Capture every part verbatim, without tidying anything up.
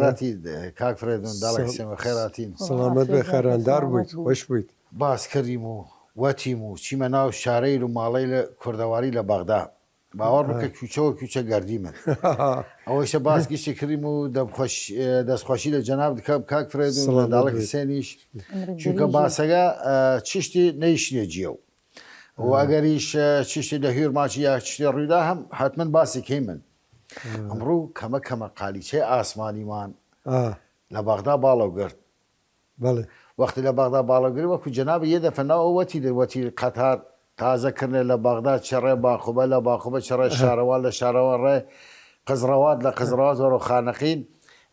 خێراتین، کاک فرێدون، داڵگ سێمە خێراتین. سڵامەت بێ، خێراندار بویت، خوەش بویت. باس کردیم و وەتیم و چیمە ناو شارەیل و ماڵەیل کوردەواری لە بەغدا. باوەڕ بکە، کووچە وە کووچە گەردیمن. ئەوەیشە باس گشتی کردیم و دەمخوەش-، دەستخوەشی لە جەناب دکەم کاک فرێدون، لە داڵگ حسێنیش. چونکە باسەگە، ئە، چشتی نەیشنێ جیەو. و ئەگەریش، ئە، چشتی لە هویر ماچی یا چشتی ڕویدا هەم حتمەن باسی کەیمن. ئەمڕوو کەمە کەمە قالیچەی ئاسمانیمان لە بەغدا باڵەو گرد. بەڵێ. وەختی لە بەغدا باڵەو گرد، وەکو جەناب یە دەفە ناو ئەو وەتی در، وەتی قەتار تازە کردنێ لە بەغدا، چەڕێ باخوبە، لە باخوبە چەڕێ شارەوان، لە شارەوان ڕێ قزڕەوات، لە قزڕەوات وەرەو خانەقین.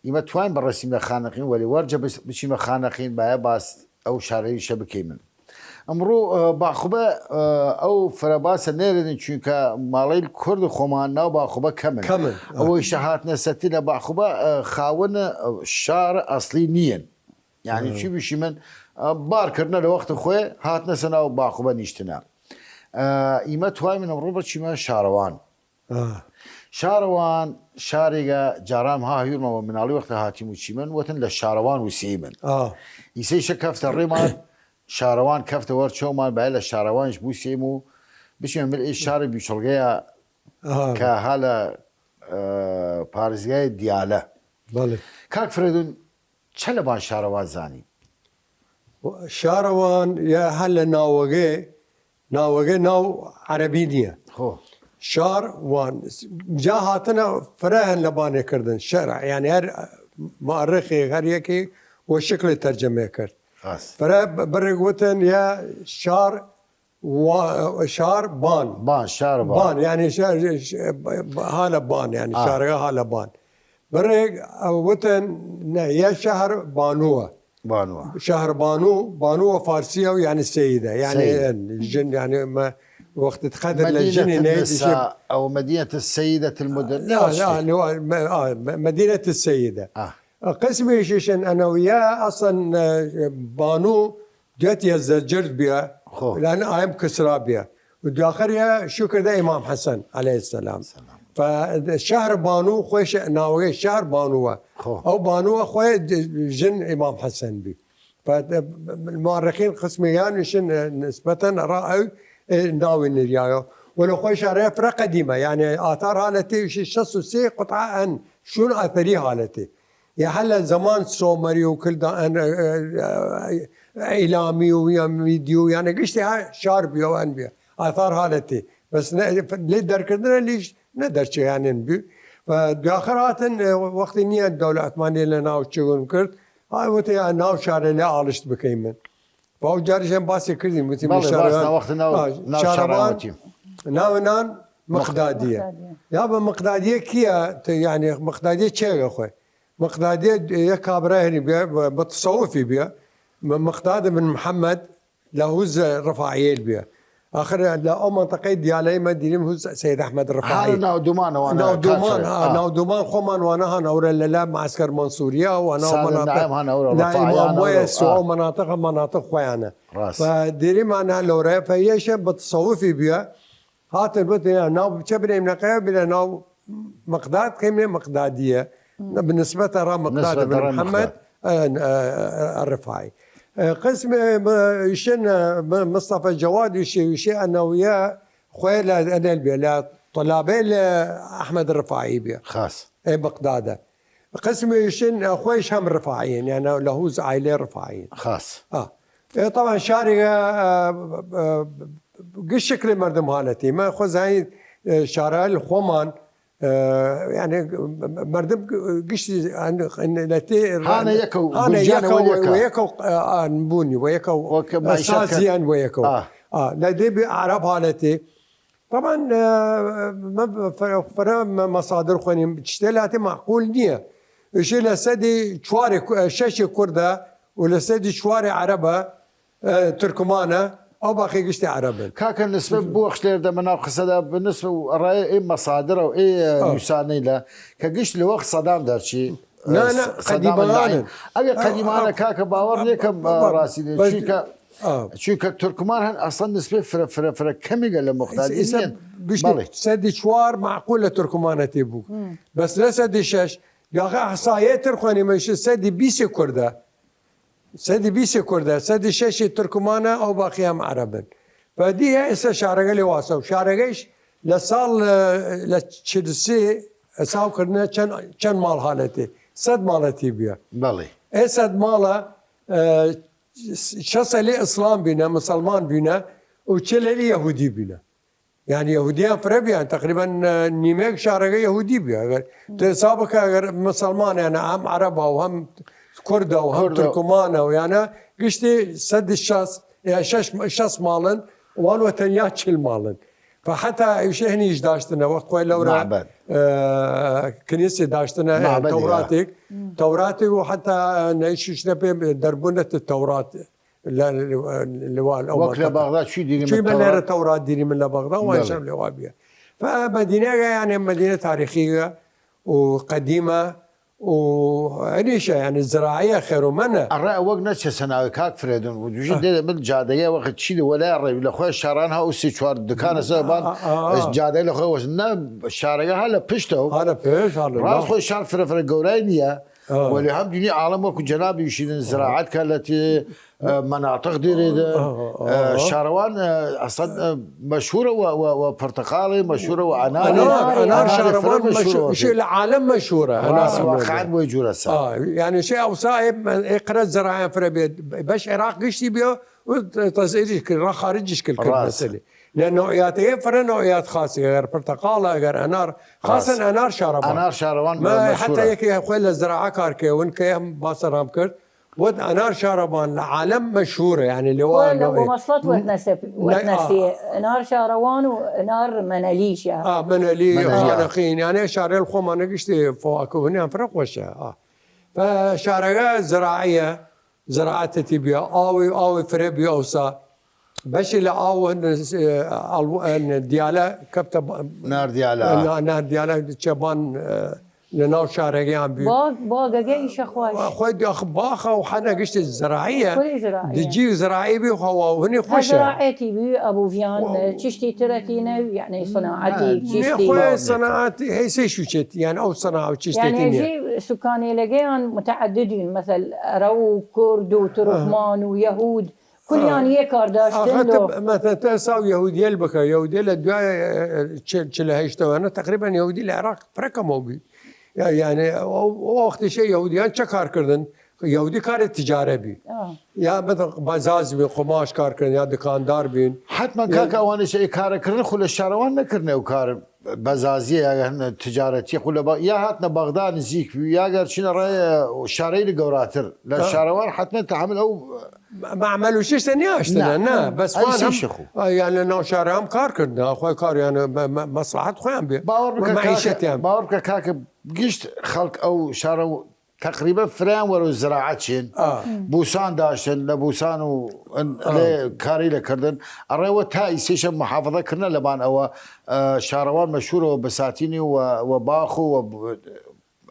ئیمە توان بڕسیم لە خانەقین، وەلی وەرجە بس-، بچیمە خانەقین، بایە باس ئەو شارەیشە بکەیمن. ئەمڕوو، ئە، باخوبە، ئە، ئەو فرە باسە نێرێدن، چونکە ماڵەیل کورد خوەمان ناو باخوبە کەمن. کەمن، ئە. ئەوەیشە هاتنە سەتی لە باخوبە، ئە، خاون، ئە، شار ئەسڵی نیەن. یعنی چی بشیمن، ئە، بار کردنە لە وەخت خوێ، هاتنە سە ناو باخوبە نیشتنە. ئە، ئیمە توایمن ئەمڕوو بچیمە شارەوان. ئا. شارەوان شارێگە جارام ها هیورمە وە مناڵی وەختە هاتیم و چیمن وەتن لە شارەوان وسیمن. ئا. ئیسەیشە کەفتە ڕێمان شارەوان کەفتە وەر چۆمان، بایە لە شارەوانش بوسیم و بچمە مل ئێ شارە بیچڵگەیە ئا. کە ها لە، ئە، پارێزگای دیالە. بەڵێ. کاک فرێدون، چە لە بان شارەوان زانی؟ شارەوان یا هەر لە ناوەگەی، ناوەگەی ناو عەرەبی نییە. خۆ. شار وان، جا هاتنە فرە هەن لە بانێ کردن، شەرع، یعنی هەر مؤرخێ، هەر یەکێ وە شکلێ تەرجەمەێ کرد. ڕاست. فرە ب-، بڕێک وتن یا شار وا-، شار بان. بان، شار بان. بان، یعنی شار، ش-، ش-، ب-، ب-، هالە بان، یعنی ئا. شارەگە هالە بان. بڕێک وتن، نە، یا شەهر بانووە. بانووە. شەهر بانوو، بانووە فارسیە و یعنی سیدە، یعنی سید. ژن، یعنی مە-، وەختت قەدر لە مدینەت ژنی نەیت، النساء، ئەو مدینەت سیدەت المدن. لا، لا، لا، مە-، ئا، مە-، مدینەت سیدە. ئا. قسمێکیشن ئەنەویە ئەسڵەن، ئە، بانوو دوێت یەزدەجرد بیە، خۆ. لەن ئایم کسرا بیە. و دواخر یا شکر دە ئیمام حەسەن علیه السلام. سلام. فە شەهر بانوو خوێش ناوەگەی شەهر بانووە. خۆ. ئەو بانووە خوێ د-، ژن ئیمام حەسەن بی. فە د-، مؤرخین قسمێ یانیشن نسبەتەن ئەڕا ئەو، ئێ، ناوی نریایە. ولە خوێ شارەیە فرە قەدیمە، یعنی ئاتار هالەتی شەست و سێ قطعە ئەن شون ئەثەری هالەتی. یا هەر لە زەمان سۆمەری و کلدا-، ئە، ئە، ئە، ئیلامی و یا میدی و یانە گشتی ها شار بیەوان بیە. ئاثار هالەتی. بەس نە-، لێ دەرکردنە لیش نە دەرچەیانن بی. و دواخر هاتن، ئە، وەختی نییە دەولە عثمانی لە ناو چگون کرد، ها وتی ناو شارە لێ ئاڵشت بکەیمن. و ئەو جاریشم باسی کردیم، وتی بەڵێ، شارەوان-، باس ناو وەخت ناو، ئا، ناو شارەوان شارەوان وتی. ناونان مقدادیە. مقدادیە. یا بە مقدادیە کیە؟ ت-، یعنی مقدادیە چێگە خوێ؟ مقدادیە یە کابرا هەنی بێ، بە، بە تصوفی بێ. م-، مقداد بن محمد لە هوز ڕفاعیل بێ. آخر لە ئەو منطقەی دیالەی مە دیریم هوز سید ئەحمد ڕفاعی. هەر ناو دومان وانە ناو دومان، کاتە. ئا، ئا. ناو دومان خوەمان وانە هان ئەورە لە لا معسکر منصوریە و ناو سادە مناطق. نعم، هان ئەورە لا ڕفاعیان ئیمام ئەورە. وەیس و ئا. ئەو مناطق مناطق خویانە. ڕاست. فە دیریم ئانا لەورە فە یەشە بە تصوفی بێ. هاتن وتن یا ناو چە بنێم نەقەیە بلە ناو مقداد کەمێ مقدادیە. بالنسبة را مقداد نسبەت بن را محمد، مقداد. ئە، ئە، ئە، ڕفاعی. ئە، قسم، ئە، ئیشن، ئە، م-، مستەفا جەواد ئیشی، ئیشی ئەنەویە خوێ لە ئەنەل بێ، لە طلابەی لە ئەحمەد ڕفاعی بێ. خاص. ئێ مقدادە. قسم ئیشن، ئە، خوێش هەم ڕفاعیین، یعنی لە هوز عائلەی ڕفاعیین. خاص. ئا. ئێ، طبعاً شارێگە، ئە، ئە، گشت شکل مردم حالەتی. مە خۆ زانین، ئە، شارە لە خوەمان، ئە، یعنی مردم گشتی ئەن-، ئەن-، لە تێ هانە یەکە و هانە گونجانە یەکە وە و یەکە. وە یەکە و، ئە، ئان بوونی وە یەکە و وەکە مەعیشەت سازیان وە یەکە و. ئا. ئا، لە دێ بێ عەرەب حالەتی. طبعاً، ئە، مە-، فە-، فەرە مە-، مەسادر خوەنیم، چشتێ لاتی معقول نییە. ئیشی لە سەدی چوارێ کو-، ئە، شەشی کوردە و لە سەدی چوارێ عەرەبە، ئە، تورکمانە، ئەو باقی گشتی عەرەبن. کاکە نسبە بوەخش لێردە مە ناو قسەدا بە نسبە و ڕای ئێ مەسادرە و ئێ ئا. نووسانەی لە کە گشت لە وەخت سەدام دەرچی. نا، نا، سەدام قەدیمانن. ئەگە ئا، قەدیمانە ئا، کاکە باوەڕ ئا، نێکەم، ئا، ئا، ڕاستی دێ. بە-، چونکە ئا. چونکە تورکمان هەن ئەسڵەن نسبەی فرە، فرە، فرە کەمیگە لە مقدادی ئیسە نیەن. گشتی بەڵێ. سەدی چوار معقول لە تورکمانەتی بوو. بەس لە سەدی شەش یاخە ئەحسایەێ تر خوەنیمە، ئیشە سەدی بیسێ کوردە، سەدی بیسێ کوردە، سەدی شەشێ ترکمانە، ئەو باقی هەم عەرەبن. و دی ئێسە شارەگە لێ واسە و شارەگەیش لە ساڵ، ئە، لە چل سێ حساب کردنە چەند، چەند ماڵ هالەتێ، سەد ماڵەتی بیە. بەڵێ. ئێ سەد ماڵە، ئە، شەسە لێ ئیسلام بینە، مسلمان بینە، و چلە لێ یەهودی بینە. یعنی یەهودیان فرە بیان، تقریباً، ئە، نیمەیەک شارەگە یەهودی بیا. ئەگەر تو حساب بکە، ئەگەر مسلمان، یعنی هەم عەرەبا و هەم کوردە و هەم کوردە. ترکمانە و یانە گشتی سەد شەست، یا شەش، شەست ماڵن، وان وە تەنیا چل ماڵن. فحتا ئیوشە هنیش داشتنە، وەخت خوەی لەورا، معبد. ئە، کنیسێ داشتنە، معبدی، تەوراتێک، تەوراتێک و حتا نەیشوشنە پێ دەربوونەت تەورات. لە، لە، لەوان ئەو وەک لە منطقە. بەغدا چی دیری چی من بە لێرە تەورات؟ تەورات دیری من لە بەغدا، بەڵێ. وانشم لێوا بیە. فمدینە، یعنی مدینە تاریخیە و قدیمە و هەریشە، یعنی زراعیە خێرومەنە. ئەڕێ ئەوەک نەچێسە ناوی کاک فرێدون و دوژی آه. دێ من جادەیە وەخت چی لە وەلای ڕێوی لە خۆی شاران ها و سێ چوار دکانە سەر بان آه، آه. جادەی لە خۆی وەس نە شارەگە ها لە پشتە و ها لە پێش، ها لە ڕاست ناو. خۆی شار فرە فرە گەورای نییە. آه. وەلی هەم دونی عاڵم وەکو جەنابی وشیدن زراعەت کە لە تێ، ئە، مەناتق دێرێدە، آه، آه، ئە، آه. شارەوان، ئە، ئەسڵەن، ئە، مەشهورە وە، وە، وە پرتەقاڵێ، مەشهورە وە ئەنارێ. ئەنار، ئەنار ئەنارێ شارەوان فرە مەشهورە مەشهور، وە شێ لە عالەم مەشهورە، ڕاست، ئەنار وە ئەنار. خان بۆی جوورە سا. آه، یعنی شێ ئەوسا ئێ، ئێ قرە زراعەن فرە بێت، بەش عێراق گشتی بیا، و تەزئیریش کرد، ڕا خارجیش کرد، کرد ڕاست. مەسەلێ. لە نوعیاتەیە فرە نوعیات خاصی، ئەگەر پرتەقاڵە، ئەگەر ئەنار، خاصن ڕاست. ئەنار شارەوان. ئەنار شارەوان مە-، مەشهورە. حتا یەکێ خوێ لە زراعە کار کە ون کە هەم باسە ڕام کرد، وەت ئەنار شارەوان لە عالەم مەشهورە، یعنی لێوا وە لە نوعی. وە مەسڵەت وەت نەسێ، نە-، وەت نەسێ. ئە. ئەنار شارەوان و ئەنار مەنەلیشە. ئە، مەنەلی، مەنەلی. خانەخین، یعنی شارێ خۆمانە گشتی فواکهنیان فرە خۆشە. ئە. فە شارەگە زراعیە، زراعەتەتی بیا، ئاوی، ئاوی فرە بیا ئەوسا. بەشی لە ئاو، ئە، ئەڵ-، ئە، دیالە کەپتە با-، نار دیالە. نا-، نار دیالە چەبان، ئە، لە ناو شارەگەیان بی. باغ، باغەگە ئیشە خوش. خوی دی-، ئەخ، باخە و حەنە گشتی زراعیە. خوی زراعیە. دجی زراعی بی، هەوا و هنی خوشە. زراعەتی بی، ئەبوویان، و-، چشتی ترەتی نە، یعنی صناعەتی، نە، چشتی. خوی صناعەتی، هەیسەی شوچێت، یعنی ئەو صناعە و چشتێتی یعنی نیە. ژی سکانێلەگەیان متعددین، مثل عەرەو و کورد و ترکمان و یەهود، کلیان یه کار داشتن آخه لو. تو، مثلا، تو حساب یهودیل بکە، یهودیل لە دوای، ئە، چل، چل هەشتەوەنە، تقریباً یهودی لە عراق فرە کەمەو بی. یا-، یعنی، ئەو، ئەو وەختیشە یهودیان چە کار کردن؟ یهودی کار تجارە بی. آه. یا مثلا بازاز بین، قماش کار کردن، یا دکاندار بین. حتما یا کاکە ئەوانش ئەی کارە کردن، خو لە شارەوان نەکردنە ئەو کار بازازیە، یا هەن تجارەتی خو لە بە-، یا هاتنە بەغدا نزیک بی، یا گەر چینە ڕێ شارەی لە گەوراتر. لە آه. شارەوان حتما تحمل ئەو معمل و شیشتە نیاشتنە، نه، نه، نه. بەس ئەی وان هەم، سیشە خو. ئە، یان لە ناو شارە هەم کار کردن، خوی کار، یان مە-، مە-، مەسلحەت خویان بێ. باوەڕ بکە کاکە، معیشەتیان. باوەڕ بکە کاکە، گشت خەڵک ئەو شارە و تقریباً فریان وەرەو زراعەت چین. آه. بوسان داشتن، لە بوسان و ئن-، آه. لێ کاری لە کردن. ئەڕێوە تا ئیسیشە محافظە کردنە لەبان ئەوە، ئە، شارەوان مەشهورە وە بساتینی و، وە باخ و، وە ب-،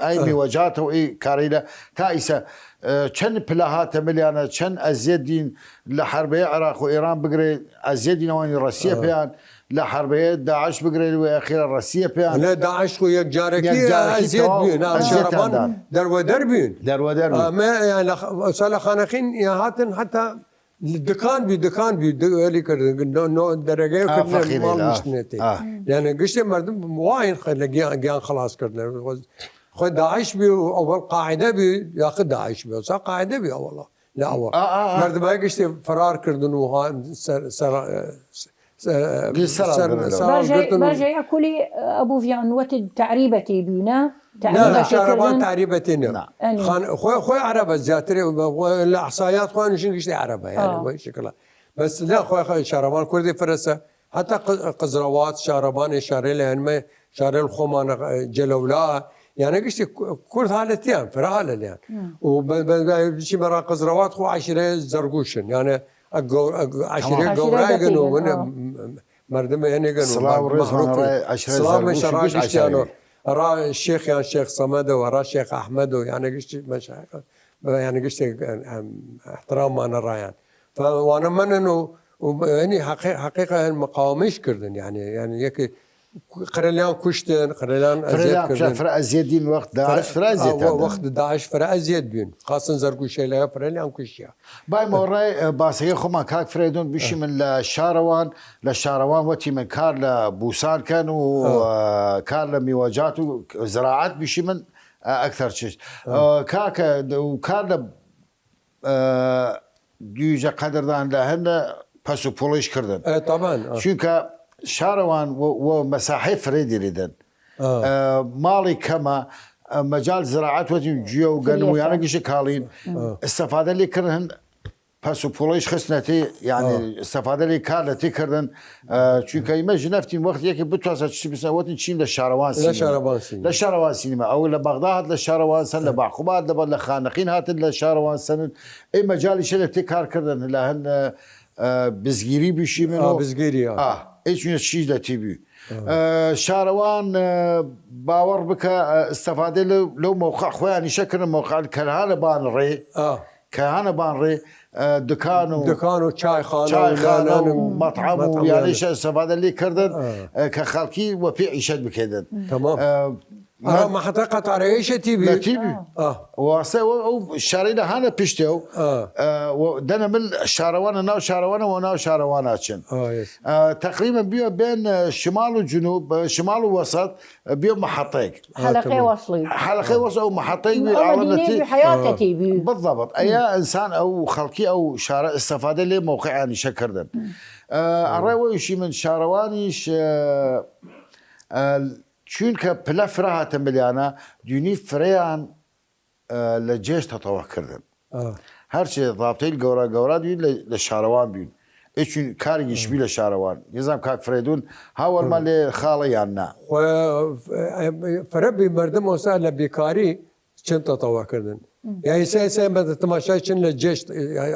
ئەی ئە. میوەجاتە و ئی کارەیلە تا ئیسە، ئە، چەن پلە هاتە ملیانە، چەن ئەزیەت دین لە حربەیە عراق و ئێران بگرێ، ئەزیەت دینەوانی ڕەسیە ئە. پێیان، لە حربەیە داعش بگرێ، وە ئەخیرە ڕەسیە پێیان. لە داعش خو یەک جارەکی یەک جارەکی ئەزیەت تەواو بین، ئە، ئەزیەتیان شارەوان دان. دەروەدەر بین. دەروەدەر بین. ئە، مە، یە لە خ-، سا لە خانەخین یە هاتن حتا دکان بی، دکان بی، د-، وەلی کردن، نۆ، نۆ، دەرەگەی آه، کردن، فەقیری ماڵ لا. نیشتنێتی. آه. یعنی گشتی مردم واین خ-، لە گیان، گیان خلاص کردن. خو داعش بی و ئەوەڵ قاعدە بی، یاخود داعش بی، سا قاعدە بی ئەوەڵا، لە ئەوە. آه، آه، آه. مردمای گشتی فرار کردن و ها، سەر، سەر، سەر، گشت سەر سەر، سەر سەر باژە، گرتن و باژە یا کولی ئەبوویان وەت تعریبەتی بینە؟ نه، نه، تعریبەتی شارەوان کردن؟ تعریبەتی نه. نه. ئەنی. خان-، خۆ، خۆی عەرەبە زیاتر، خۆ، لە ئەحسایات خۆیانشین گشتی عەرەبە، یعنی، آه. بە شکلە. بەس لە خۆی خۆی شارەوان کوردی فرەسە، حتا ق-، قزرەوات، شارەوان، شارێ لە هەنمە، شارێ خۆمان، جەلەولا، یعنی گشتی کو-، کورد حالەتیان، فرە حالەلیان. مم. و بە، بە، بە، چی مەرا قزرەوات خۆ عەشیرە زەرگوشن، یعنی، ئە گەو-، ئە عەشیرە تەمام. عەشیرە گەورای گەن و گەتینن، ون-، آه. مردم هەنێ گەن و سڵاو مە-، ڕێزمان مەحروف ڕای کرد. عەشرە سڵاو زەرگوش مەشە و ڕا گشت گشتیانۆ. عەشایری. ڕا شێخیان شێخ سەمەدە و ڕا شێخ ئەحمەد و یانە گشتی مەشایخ. بە یانە گشتی، ئەم، ئەم، احتراممانە ڕایان. فە وانە منن و، و یعنی حەقی-، حەقیقە هەن مقاومەیش کردن، یعنی، یعنی یەکی قرلیان کوشتن، قرلیان ئەزیەت کردن. فرە ئەزیەت دین وەخت داعش فرە ئەزیەت ئا، وە-، وەخت داعش فرە ئەزیەت بین. خاصن زەرگوشەیلەگە فرەلیان کوشیا. بای مەوڕای، ئە، باسەگەی خوەمان کاک فرەیدون بیشی من لە شارەوان، لە شارەوان وەتی من کار لە بوسان کەن و، ئە، کار لە میوەجات و زراعەت بیشی من، ئە، ئەکتەر چشت. ئە، کاکە، و کار لە، ئە، دویجە قەدردان لە هەندە پەس و پوڵیش کردن. ئە، تەمان، ئە. چونکە شارەوان و، و مەساحەی فرەی دیریدن. ئە، ماڵی کەمە، ئە، مەجال زراعەت وەتی جویە و گەنم و یانە گشت کاڵین. ئە. ئستەفادە لێ کردن هەن پەس و پوڵیش خستنەتی، یانی ئە. ئستەفادە لێ کار لە تی کردن. ئە، چونکە ئیمە ژنەفتیم وەخت یەکی بتواسە چی بسە وەتن چیم لە شارەوان لە سینما. شارەوان سینما. لە شارەوان سینما. ئەو لە بەغدا هات لە شارەوان سەن، لە باخوبات لە بەر لە خانەقین هاتن لە شارەوان سەنن. ئەی مەجالی شە لە تی کار کردن لە هەن، ئە، ئە، بزگیری بیشی من ئا، و بزگیری، ئا. ئا، ئەی چونە چی لە تی بی. ئە، شارەوان، ئە، باوەڕ بکە، ئە، ئستەفادە لەو، لەو مەوقع خوەیان نیشە کردن مەوقع کەرهانە بان ڕێ. ئا. کەرهانە بان ڕێ، ئە، دکان و دکان و چایخانە و چایخانە و نانان و مەطعەم و مەطعەم یانە. یانە شە ئستەفادە لێ کردن، ئا. ئە، کە خەڵکی وە پێ عیشەت بکردن. تەمام. ئە، ئەرا مە-، مەحەتە قەتارەیە ئیشە تی بی. لە تی بی. ئا. واسە ئەو، ئەو شارەی لە هانە پشتێ و، ئا. ئە، و دەنە مل شارەوانە ناو شارەوانە و ناو شارەوانە چن. ئا، یەس. ئە، تەقریبەن بیوە بێن، ئە، شمال و جنوب، ئە، شمال و وەسەت، ئە، بیوە محەتەیەک. حەلەقەی وەسڵی. حەلەقەی وەسڵ ئەو محەتەیک بی، ئەو ئاڵەمە مدینەی تی-، بی حەیاتە تی بی. بالضبط. ئەیا ئنسان ئەو خەڵکی ئەو شارە ئستەفادە لێ مەوقعیان نیشە کردن. ئە، ئەڕێ وەیشی من شارەوانیش، ئە، ئە، چونکە پلە فرە هاتە ملیانە، دونی فرەیان، ئە، لە جێش تەتەوە کردن. ئە. هەرچێ ڕابتەیل گەورا گەورا دوین لە، لە شارەوان بین. ئیچون کارگیش بی لە شارەوان. یزام کاک فرەیدون هاوەرما لێ خاڵە یان نا. خو، ئە، فرە بی مردم ئەوسا لە بیکاری چن تەتەوە کردن. یعنی سێ، سێ بە تماشای چن لە جێش،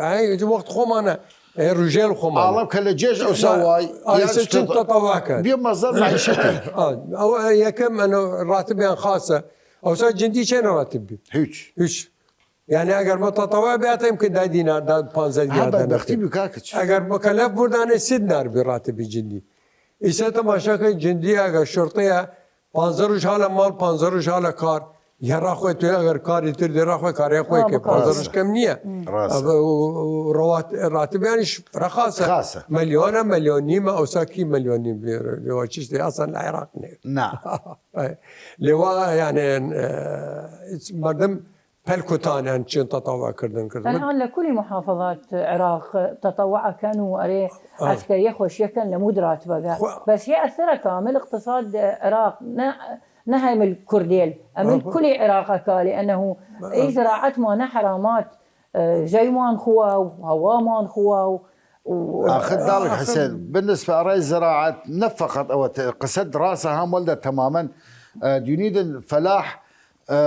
ئای، وەخت خوەمانە، ئە، ڕوژێل خوەمانە. ئاڵم کە لە جێش ئەوسا وای، ئای، یان سێ چن تەتەوە کە. بی مەزەر معیشەتی. ئا، ئەو، ئە، یەکەم ئەنە ڕاتبیان خاصە. ئەوسا جندی چێنە ڕاتب بی؟ هیچ. هیچ. یعنی ئەگەر مە تەتەوە بیاتە ئیمکن دای دینار، دا پانزە دینار. بەدبەختی بی کاکە چ؟ ئەگەر مکەلەف بردانێ سی دینار بی ڕاتبی جندی. ئیسە تەماشا کەی جندی ئەگەر شرطەیە پانزە روژ هالە ماڵ، پانزە روژ هالە کار. یە ڕاخوەی توێ ئەگەر کاری تر دێ ڕاخوەی کارێ خوەی کە پانزە روژ کەم نییە. ڕاست. ئەبە و، و، ڕوات-، ڕاتبیانیش فرە خاسە. خاسە. ملیۆنە، ملیۆن نیمە، ئەوسا کی ملیۆن نیم بێ، لێوا چیش دێ ئەسەن لە عێراق نیە. نا. لێوا، یعنی، ئە، مردم پەل کوتانیان چین تەتەوە کردن کردن. الآن لە کولی محافظات عراق تەتەوە ئەکەن و ئەرێ ئە. عەسکەریە خوەشیەکەن لە مود ڕاتبەگە. خو- بەس هێ ئەثرە کامل اقتصاد عراق نە، نە هەمل کوردێل. ئەمل ئە. کولی عراق ئەکالی ئەنەهو ئە. ئەی زراعەت مانە حرامات، ئە، زەیمان خوا و هەوامان خوا و، و ئاخر داڵک ئاخر حسێن، بالنسبە ئەڕای زراعەت نە فقط ئەوە ت-، قسەد ڕاسە هەم وەلدە تەمامەن، ئە، دونیدن فەلاح، ئە،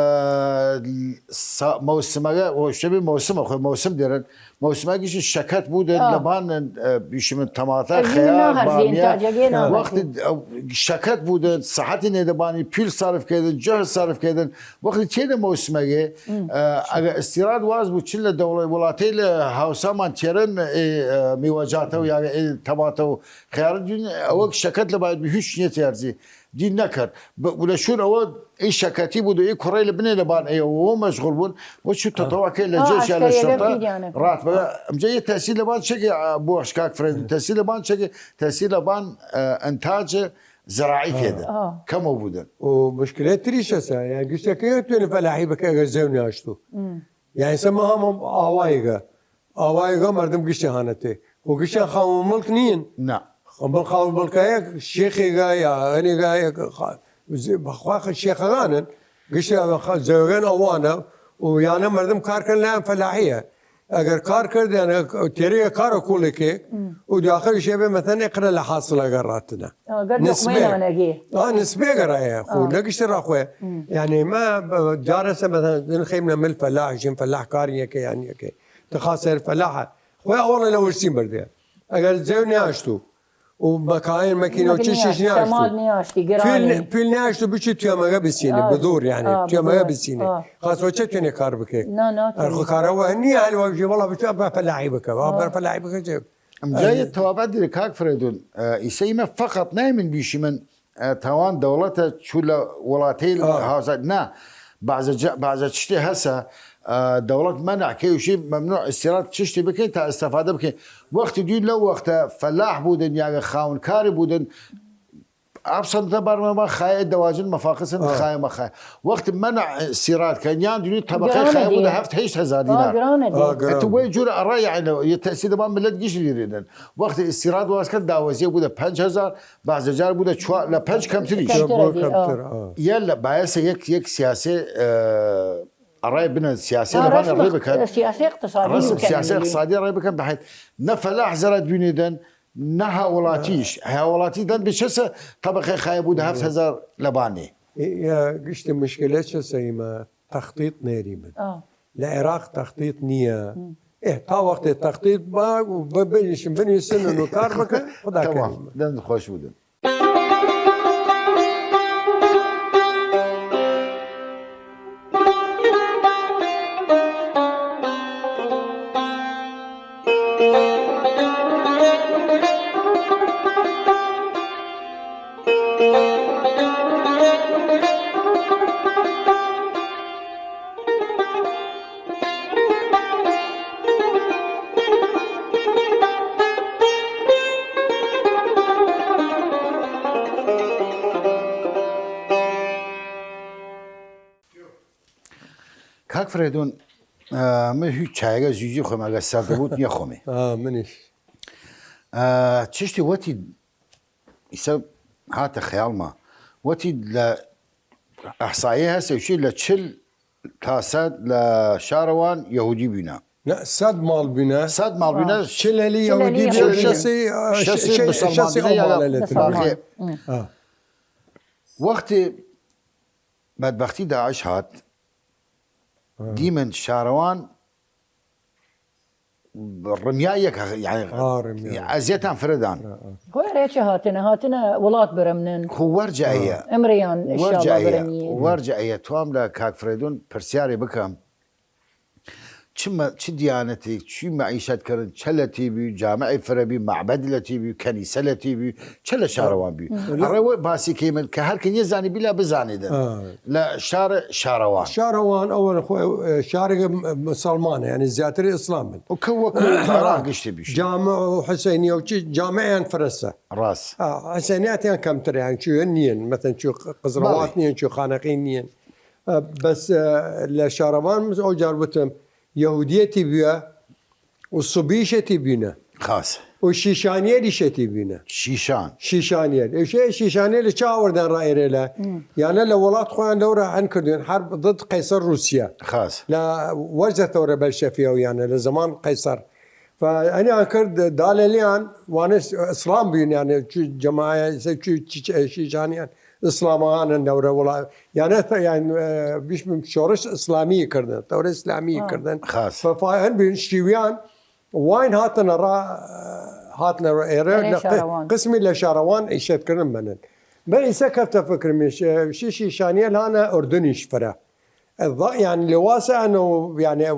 سا-، مەوسمەگە، وەشتەبی مەوسمە، خۆی مەوسم دێرن، مەوسمەگیش شەکەت بودن، ئا. لەبان، ئە، بیشمن تەماتە، ئەگی خەیار، ناهەرزین، بامیا. تاجەگی ناهەرزین. وەختی ئەو شەکەت بودن، سەحەتی نێدەبانی، پیل سارف کردن، جەهر سارف کردن، وەختی تێدە مەوسمەگێ، ئە، ئەگە ئستیراد واز بو، چ لە دەوڵەت وڵاتەی لە هاوسامان تێرن، ئێ، ئە، میوەجاتە و یا ئێ تەماتە و خەیارە دین، ئەوە شەکەت لە باید بی هیچ نیە تێرزی. دین نەکرد. ب-، و لە شوون ئەوە ئی شەکەتی بوود و ئی کوڕەی لە بنێ لەبان ئەیە و مەشغول بوون، و چوو تەتەوە کەی لە ئا، جێش یا لە عەسکەریەگە شەرتە، فیدیانە. ڕات بە، ئەمجا یە تەسیر لەبان چەگێ، ئا، بۆ شکاک فرەیدون، تەسیر لەبان چەگێ، تەسیر لەبان، ئە، ئەنتاج زراعی کێدە. ئا. کەمەو بودن. و مشکلەت تریش هەسە، یان گشتەکەی توێنێ فەلاحی بکە ئەگەر زەو نیاشتو. یان ئیسە ما هەمە ئاوایگە. ئاوایگە مەردم گشتی هانەتێ. و گشتیان خاوەن مڵک نین. نا. خاوەن مڵکایە شێخێگا یا ئەنێگا یا خا-، ز-، بەخوا خ-، شێخەگانن. گشتیان خا-، زەوگەن ئەوانە و یانە مەردم کار کەن لایەن فەلاحیە. ئەگەر کار کرد، یانە تێرەیە کارە کوڵێکێ و داخل شێ بێ مەتەن ئێ قرە لە حاصلەگە ڕاتنە. ئەگەر نسبێ. دەخمێنانەگێ. ئا، نسبێ گەڕایە. خو، نەگشتە ڕاخوێ. یعنی ما ب-، جارەسە مەتەن خەیمنە مل فەلاح، ژین فەلاح کار یەکە یان یەکە. تخاصر فەلاحە. خوێ ئەوڵە لە ورسین بردێ. ئەگەر زەو نیاشتو و مەکاین مەکینە و چی شیش نیاشتو. سەماد نیاشتی، گرانی. پیل، پیل نیاشتو بچی توێمەگە بسینی، ئا، بذور یعنی، ئا، توێمەگە بذور. بسینی. ئا. خاص وە چه توێنێ کار بکەی؟ نا، نا، ئەرخو توێنێ. کارەوە نیە، هەلوە بژی، وەڵا بچە بە فەلاحی بکە، وە بەر فەلاحی بکە چێ؟ ئەمجا یە تەوابەت دیرە کاک فرەیدون، ئە، ئیسە ئیمە فەقەت نایمن بیشی من ئە، تاوان دەوڵەتە چوو لە وڵاتەیل هاوسا، نا، بەعزە جا-، بەعزە چشتێ هەسە، ئە، دەوڵەت مەنع کەی و شی مەمنوع ئیستیراد چشتێ بکەین تا ئیستەفادە بکەین. وەختی دوی لەو وەختە فەلاح بوودن یا خاون کاری بوودن، ئەم سەنتە بارمەما خایە دەواجن مەفاقسن خایە مەخایە. وەخت مەنع ئیستیراد کەن یان دوی تەبەقەی خایە بوودە هەفت هەیشت هەزار دینار. ئەتو وەی جور ئەڕا یعنی یە تەسی دەبان ملەت گیش دیریدن. وەخت ئیستیراد واز کەن داوەزیە بوودە پەنج هەزار، بەعزە جار بوودە چوار، لە پەنج کەمتریش. یەلە بایەسە یەک، یەک سیاسێ، ئە، ئەڕای بنە سیاسێ لەبان ڕێ بکەن. سیاسێ اقتصادی ڕسم سیاسێ اقتصادی ڕێ بکەن بەحیت نە فەلاح زەرەت بینیدن، نە هاوڵاتیش. هاوڵاتی دەن بچەسە تەبەقەی خایە بوودە هەفت هەزار لەبانی. یا گشت مشکلە چەسە ئیمە تەخطیط نێریمن. لە عێراق تەخطیط نییە. ئێ، تا وەختێ تەخطیط با و بە-، بنیشن، بنویسن و کار بکەن، خدا تەمام. کەریم. دەنگ خۆش بودن. کاک فرێدون، ئە، من هیچ چایەگە زویزی خۆم ئەگە سەرد بوود نیە خۆمی. ئا، منیش. ئە، چشتی وەتی ئیسە هاتە خەیاڵما. وەتی لە ئەحسایە هەسە وشی لە چل تا سەد لە شارەوان یەهودی بینە. نە، سەد ماڵ بینە. سەد ماڵ بینە. چل هەلی چل هەلی یەهودی یەهودی. بینە، شەسی، شەسی شەسی بسەلمان شەسی بینە ئەو یا ماڵە لە تر. باقی. وەختی بەدبەختی داعش هات، دیمن شارەوان ڕمیا یەک هە-، یعنی، ئا، ڕمیا. ئەزیەتان فرەدان. ئا، ئا. خۆ ئەرێ چی هاتنە؟ هاتنە وڵات برەمنن. خو وەرجە ئەیە. ئەمریان وەرجە ئیشاڵڵا ئەیە. برەنیە. وەرجە ئەیە. توام لە کاک فرەیدون پرسیارێ بکەم. چ مە-، چ دیانەتێک، چی مەعیشەت کردن، چە لە تی بی، جامعی فرە بی، معبەد لە تی بی، کەنیسە لە تی بی، چە لە شارەوان بی. ئەڕێ وە باسی کەیمن کە هەر کە نیە زانی بیلا بزانیدن. لە شار شارەوان. شارەوان ئەوەن خۆ، ئێ، شارێک م-، مسلمانە، یعنی زیاتر ئیسلام بن. و کە وەکو عراق گشتی بیش. جامع و حسینیە و چی، جامعیان فرەسە. ڕاست. ئا، حسینیاتیان کەمتر، یعنی چویە نیەن، مەسەن چو قزڵەوات نیەن، چو خانەقی نیەن. ئە، بەس، ئە، لە شارەوان ئەو جار وتم، یەهودیەتی بویە و سوبیشەتی بینە. خاس. و شیشانیەریشەتی بینە. شیشان. شیشانیەر. ئێشێ شیشانیەر لە چاوەردان ڕائێرێ لە. یانە لە وڵات خۆیان لەو ڕاهەن کردوین حرب ضد قەیسەر رووسیا. خاس. لە وەرزە تەورە بەلشەفیە و یانە لە زەمان قەیسەر. فا ئەنیان کرد دالێلیان وانە ئیسلام بین، یانە چو جەماعە، چو چی-، شیشانیان ئیسلامەوانن دەورە وڵات. یانە تا-، یان، ئە، بیش من شۆڕش ئیسلامی کردن، تەورە ئیسلامی کردن. خاس. فا هەن بین شیویان واین هاتنە ڕا، هاتنە ڕا ئێرە ئێرە لە ق-، شارەوان. قسمی لە شارەوان ئیشەت کردن بنن. بە ئیسە کەفتە فکرمیش، ئە، شی-، شیشانیە لانە ئوردنیش فرە. ئە، وا-، یان لەواسە ئەنە و، یانە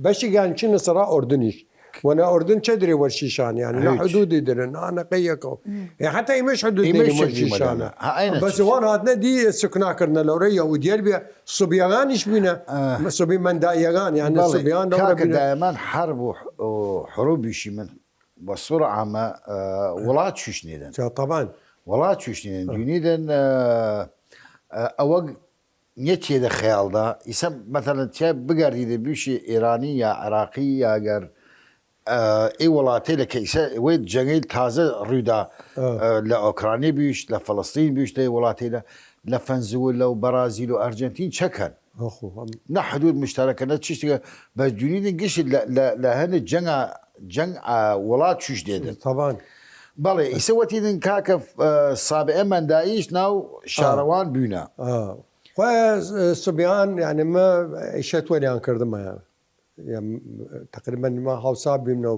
بەشیگان چی نسرا ئوردنیش. وەنە ئوردن چە درێ وەر شیشان، یان نە هیچ. حدودی درن، ئانە قەیەکەو. یا حتی ئیمەش حدود ئیمەش دەگەم وەر چەکی شیشانە. مەدەنە. ها، ئەینە بەس چەکی. وان هاتنە دی سکنا کردنە لەورە یەهودیەر بیا سوبیاغانیش بینە. ئە. سوبی مەندایەگان، یان بەڵێ. سوبیان لەورە کاکە بینە. دایەمان حرب و ح-، و حروبیشی من بە سوڕ عامە، ئە، وڵات چوش نیدن. جا طبعاً. وڵات چوش نیدن. ئە. دونیدن، ئە، ئە، ئەوە نیە تیەێدە خەیاڵدا، ئیسە مەتەلەن تیا بگەردیدە بویشی ئێرانی یا عراقی یا گەر، ئە، ئەی وڵاتەیلە کە ئیسە وەی جەنگەیل تازە رویدا، ئە. ئە، لە ئۆکرانی بویش، لە فەلەستین بویش، لەی وڵاتەیلە، لە فەنزوەلا و بەرازیل و ئەرجەنتین چەکەن. ئەخو، ئەم. نە حدود مشترکە، نە چشتەکە، بەس دونیدن گشت لە، لە، لە هەنە جەنگا، جەنگ، ئە، وڵات چوش دێدن. طبعاً. بەڵێ، ئیسە وەتیدن کاکە، ئە، سابعە مەنداییش ناو شارەوان بوینە. ئە. خوێ، ئە، سوبیان، یعنی، مە ئیشەت وەریان کردمە. یا، تقریباً ما هاوسا بیم ناو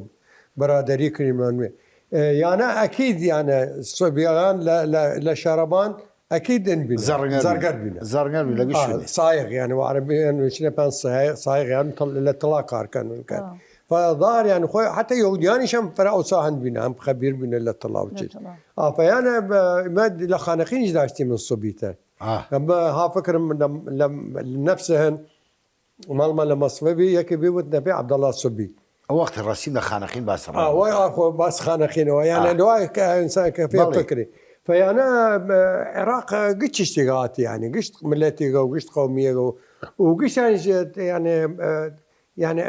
برادری کریمە نوێ. ئە، یانە ئەکید، یانە سوبیان لە، لە، لە شارەوان ئەکید ان بینە. زەڕگەر بینە. زەڕگەر بینە. زەڕگەر بینە، لە گشت ئا، بینە. سایق، یعنی، و عربی، یعنی، وشنە پان سایق، سایق، یعنی، تڵ-، لە تڵا کار کەن، کار. ئا. فظاهر یانی خوەی حتی یەهودیانیش هەم فرە ئەوسا هەن بینە، هەم خەبیر بینە لە تڵاو چیز. ئافەیانە مە لە خانەقینیش داشتیمن سوبیتر. ئەمە ها فکرم لە نەفسە هەن، ماڵما لە مەسڵە بی، یەکی بی وت نەبی عەبدەڵا سوبی. ئەو وەخت ڕەسیم لە خانەقین باس ڕا. ئەوەی ئاخۆ باس خانەقینەوە، یانە لەوای کە ئینسان کە فێ فکری. فەیانە عێراق گشت چشتێک هاتی، یانی گشت ملەتێکە و گشت قەومیەکە و، و گشتان یانێ، یانێ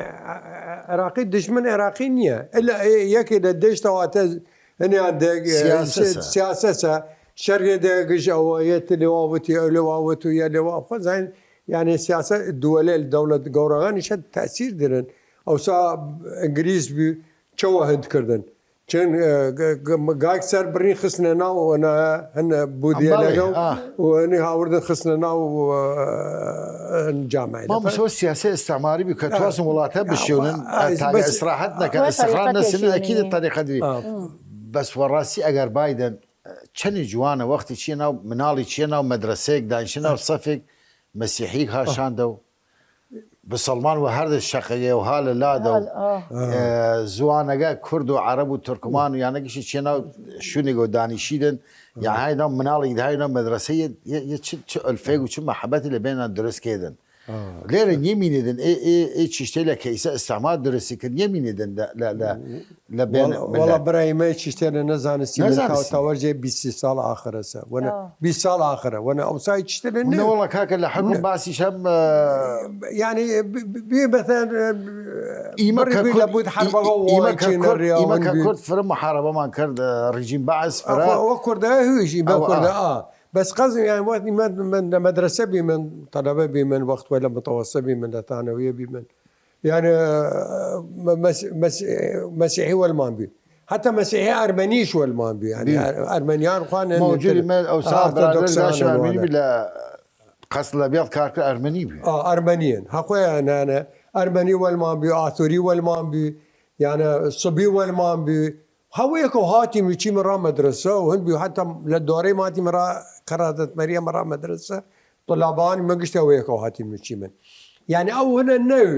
عێراقی دژمن عێراقی نییە. ئەلا یەکێ لە دەشتەواتە هەنیان سیاسەسە. شەرێ دەگژ ئەوە یەت لێواوتی ئەو لێواوت و یە لێوا خۆزانین. یانێ سیاسە دووەلێ دەوڵەت گەوڕەگانیشە تەسیر درن. ئەوسا ئنگلیس بی چەوە هەند کردن. چن گاک سەر بڕین خستنە ناو ئەوەنە هەن بودیە لەگەڵ و هەنی هاوردن خستنە ناو جامعە. مامۆستا سیاسەی ئیستعماری بی کە توازن وڵاتە بشێونن تاگە ئیسراحەت نەکە ئیسراحەت نەسن ئەکید طریقە دی. بەس وەڕاستی ئەگەر بایدن چەنی جوانە وەختی چیە ناو مناڵی چیە ناو مەدرسەیەک دانیشە ناو سەفێک مەسیحیک هاشاندە و بسەڵمان و هەردە شەقەگەی و هالە لادە و زوانەگە کورد و عەرەب و تورکمان و یانە گشتی چیە ناو شونێک و دانیشیدن یا های ناو مناڵی دهای ناو مەدرسە چ ئەلفێک و چ مەحەبەتی لە بێنان درست کێدن. لێرە نیمینێدن ئێ ئێ ئێ چیشتەی لە کەیسە ئەستەما درستی کرد نیمینێدن لە لە لە لە بێن وەڵا برایمە چیشتە لە نەزانستی تاوەرجێ بیست ساڵ ئاخرەسە وەنە بیست ساڵ ئاخرە وەنە ئەوسای چیشتە لە نە وەڵا کاکە لە حەق باسی شەم یعنی بێ بەتەن ئیمە کە کورد لە بوت حربەوە ئیمە کە کورد فرە محاربەمان کرد ڕژیم بەعس فرە ئەوە کوردە هویژی بە کوردە ئا بەس قەزم یان وەخت من من لە مەدرسە بی من تەلەبە بی من وەخت وە لە متەوەسە بی من لە تانەویە بی من یان مەسیحی وەلمان بی حتا مەسیحی ئەرمەنیش وەلمان بی یان ئەرمەنیان خوان موجودی من ئەو ساڵ برادر داشم ئەرمەنی بی لە قەس لە بیاد کار کە ئەرمەنی بی ئەرمەنیان هەخۆیانانە ئەرمەنی وەلمان بی ئاتوری وەلمان بی یانە سبی وەلمان بی هەوەیەکەو هاتیم و چیمە ڕا مەدرسە و هەند بی حتا لە دۆرەی ماتیمە ڕا قەرادەت مەریەمە ڕا مەدرسە طلابانی مە گشت ئەوەیەکەو هاتیم و چیمن یعنی ئەو هەنە نەو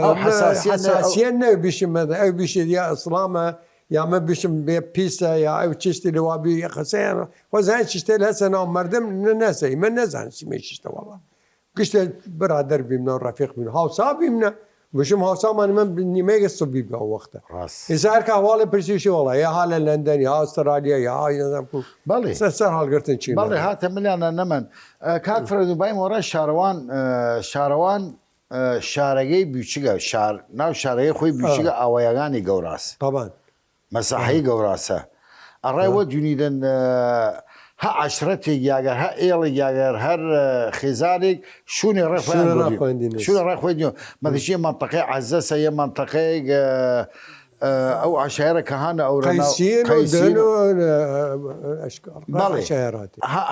ئەو حساسیە نەو. حساسیە نەو بیشم مەدە ئەو بیشێ یا ئیسلامە یا مە بیشم بێ پیسە یا ئەو چشتی لەوا بی قەسەیان خۆ زای چشتێ لەسە ناو مردم نەسە ئیمە نەزان سیمە چشتە وەڵا گشتێ برادەر بیمنە و ڕەفیق بین هاوسا بیمنە بشم هاوسامان من نیمەیگە سبی بە وەختە ئیسار کە هەواڵی پرسیشی وەڵا یا ها لە لەندەن یا ئەسترالیا یا ها نەزان کو بەڵێ سەر سەر هەڵگرتن چی بەڵێ هاتە ملیانە نەمەن کاک فرەدو بایم وەڕای شارەوان شارەوان شارەگەی بوچگە شار ناو شارەگەی خۆی بوچگە ئاوایەگانی گەوراس طبعا مەساحەی گەوراسە ئەڕای وە دونیدن هە عەشرەتێک یاگەر هە ئێڵێک یاگەر هەر خێزانێک شوونێ ڕێ شوونە ڕێ خوێندنە مەدەشیە منتەقەی عەزەسە یە منتەقەیەک ئەو عەشایرە کە هانە ئەو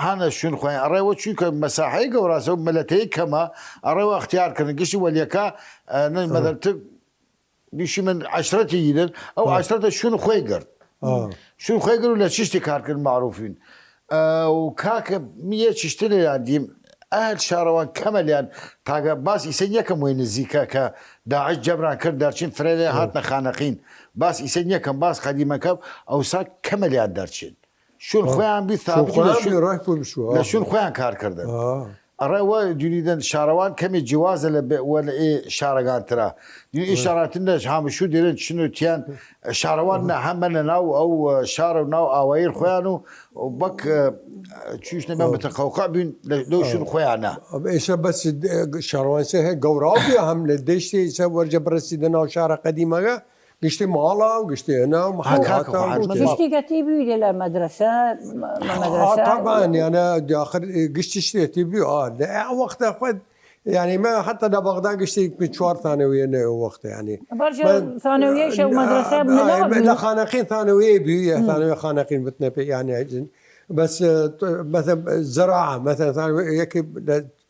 هانە شوون خۆیان ئەڕێ وە چونکە مەساحەی گەوراسە و مەلەتەی کەمە ئەڕێ وە ئەختیار کردن گشتی وەلیەکە مەدەرتر بیشی من عەشرەتی گیدن ئەو عەشرەتە شون خوەی گرد شون خوەی گرد و لە چشتی کار کرد معروفین و کاکە یە چشتە لە یان دیم ئەهل شارەوان کەمەلیان تاگە باس ئیسە یەکەم وەی نزیکە کە داعش جەبران کرد دەرچین فرەیلێ هاتنە خانەقین باس ئیسە یەکەم باس قەدیمەکە ئەوسا کەمەلیان دەرچین شون خوەیان بی ثابت لە شون خوەیان کار کردن ئەڕێ وە دونیدن شارەوان کەمێ جیوازە لە وەل ئێ شارەگان ترا دونی ئێ شاراتن لە هامشو دێرن چنوتیان شارەوان نە هەمە لە ناو ئەو شارە و ناو ئاواییر خۆیان و بەک چوش نەبێن بتە قەوقا بین لەو شون خۆیانە ئێشە بەس شارەوان سێ هەیە گەوراو بێ هەم لە دەشتێ ئیسە وەرجە بڕستی دە ناو شارە قەدیمەگە گشتی ماڵا و گشتی هەنا و محەواتە و گشتی گەتی بوی لە مەدرسە مەدرسە طبعا یانە داخر گشتی شتێتی بوی ئا لە ئە وەختە خود یعنی ما حتى لە بەغدا گشتی چوار تانەویە نە ئەو وەختە یعنی ثانەویە شەو مەدرسە لە خانەقین ثانەویە بوی ثانەویە خانەقین بتنە پێ یعنی بەس مثلا زراعە مثلا یەکی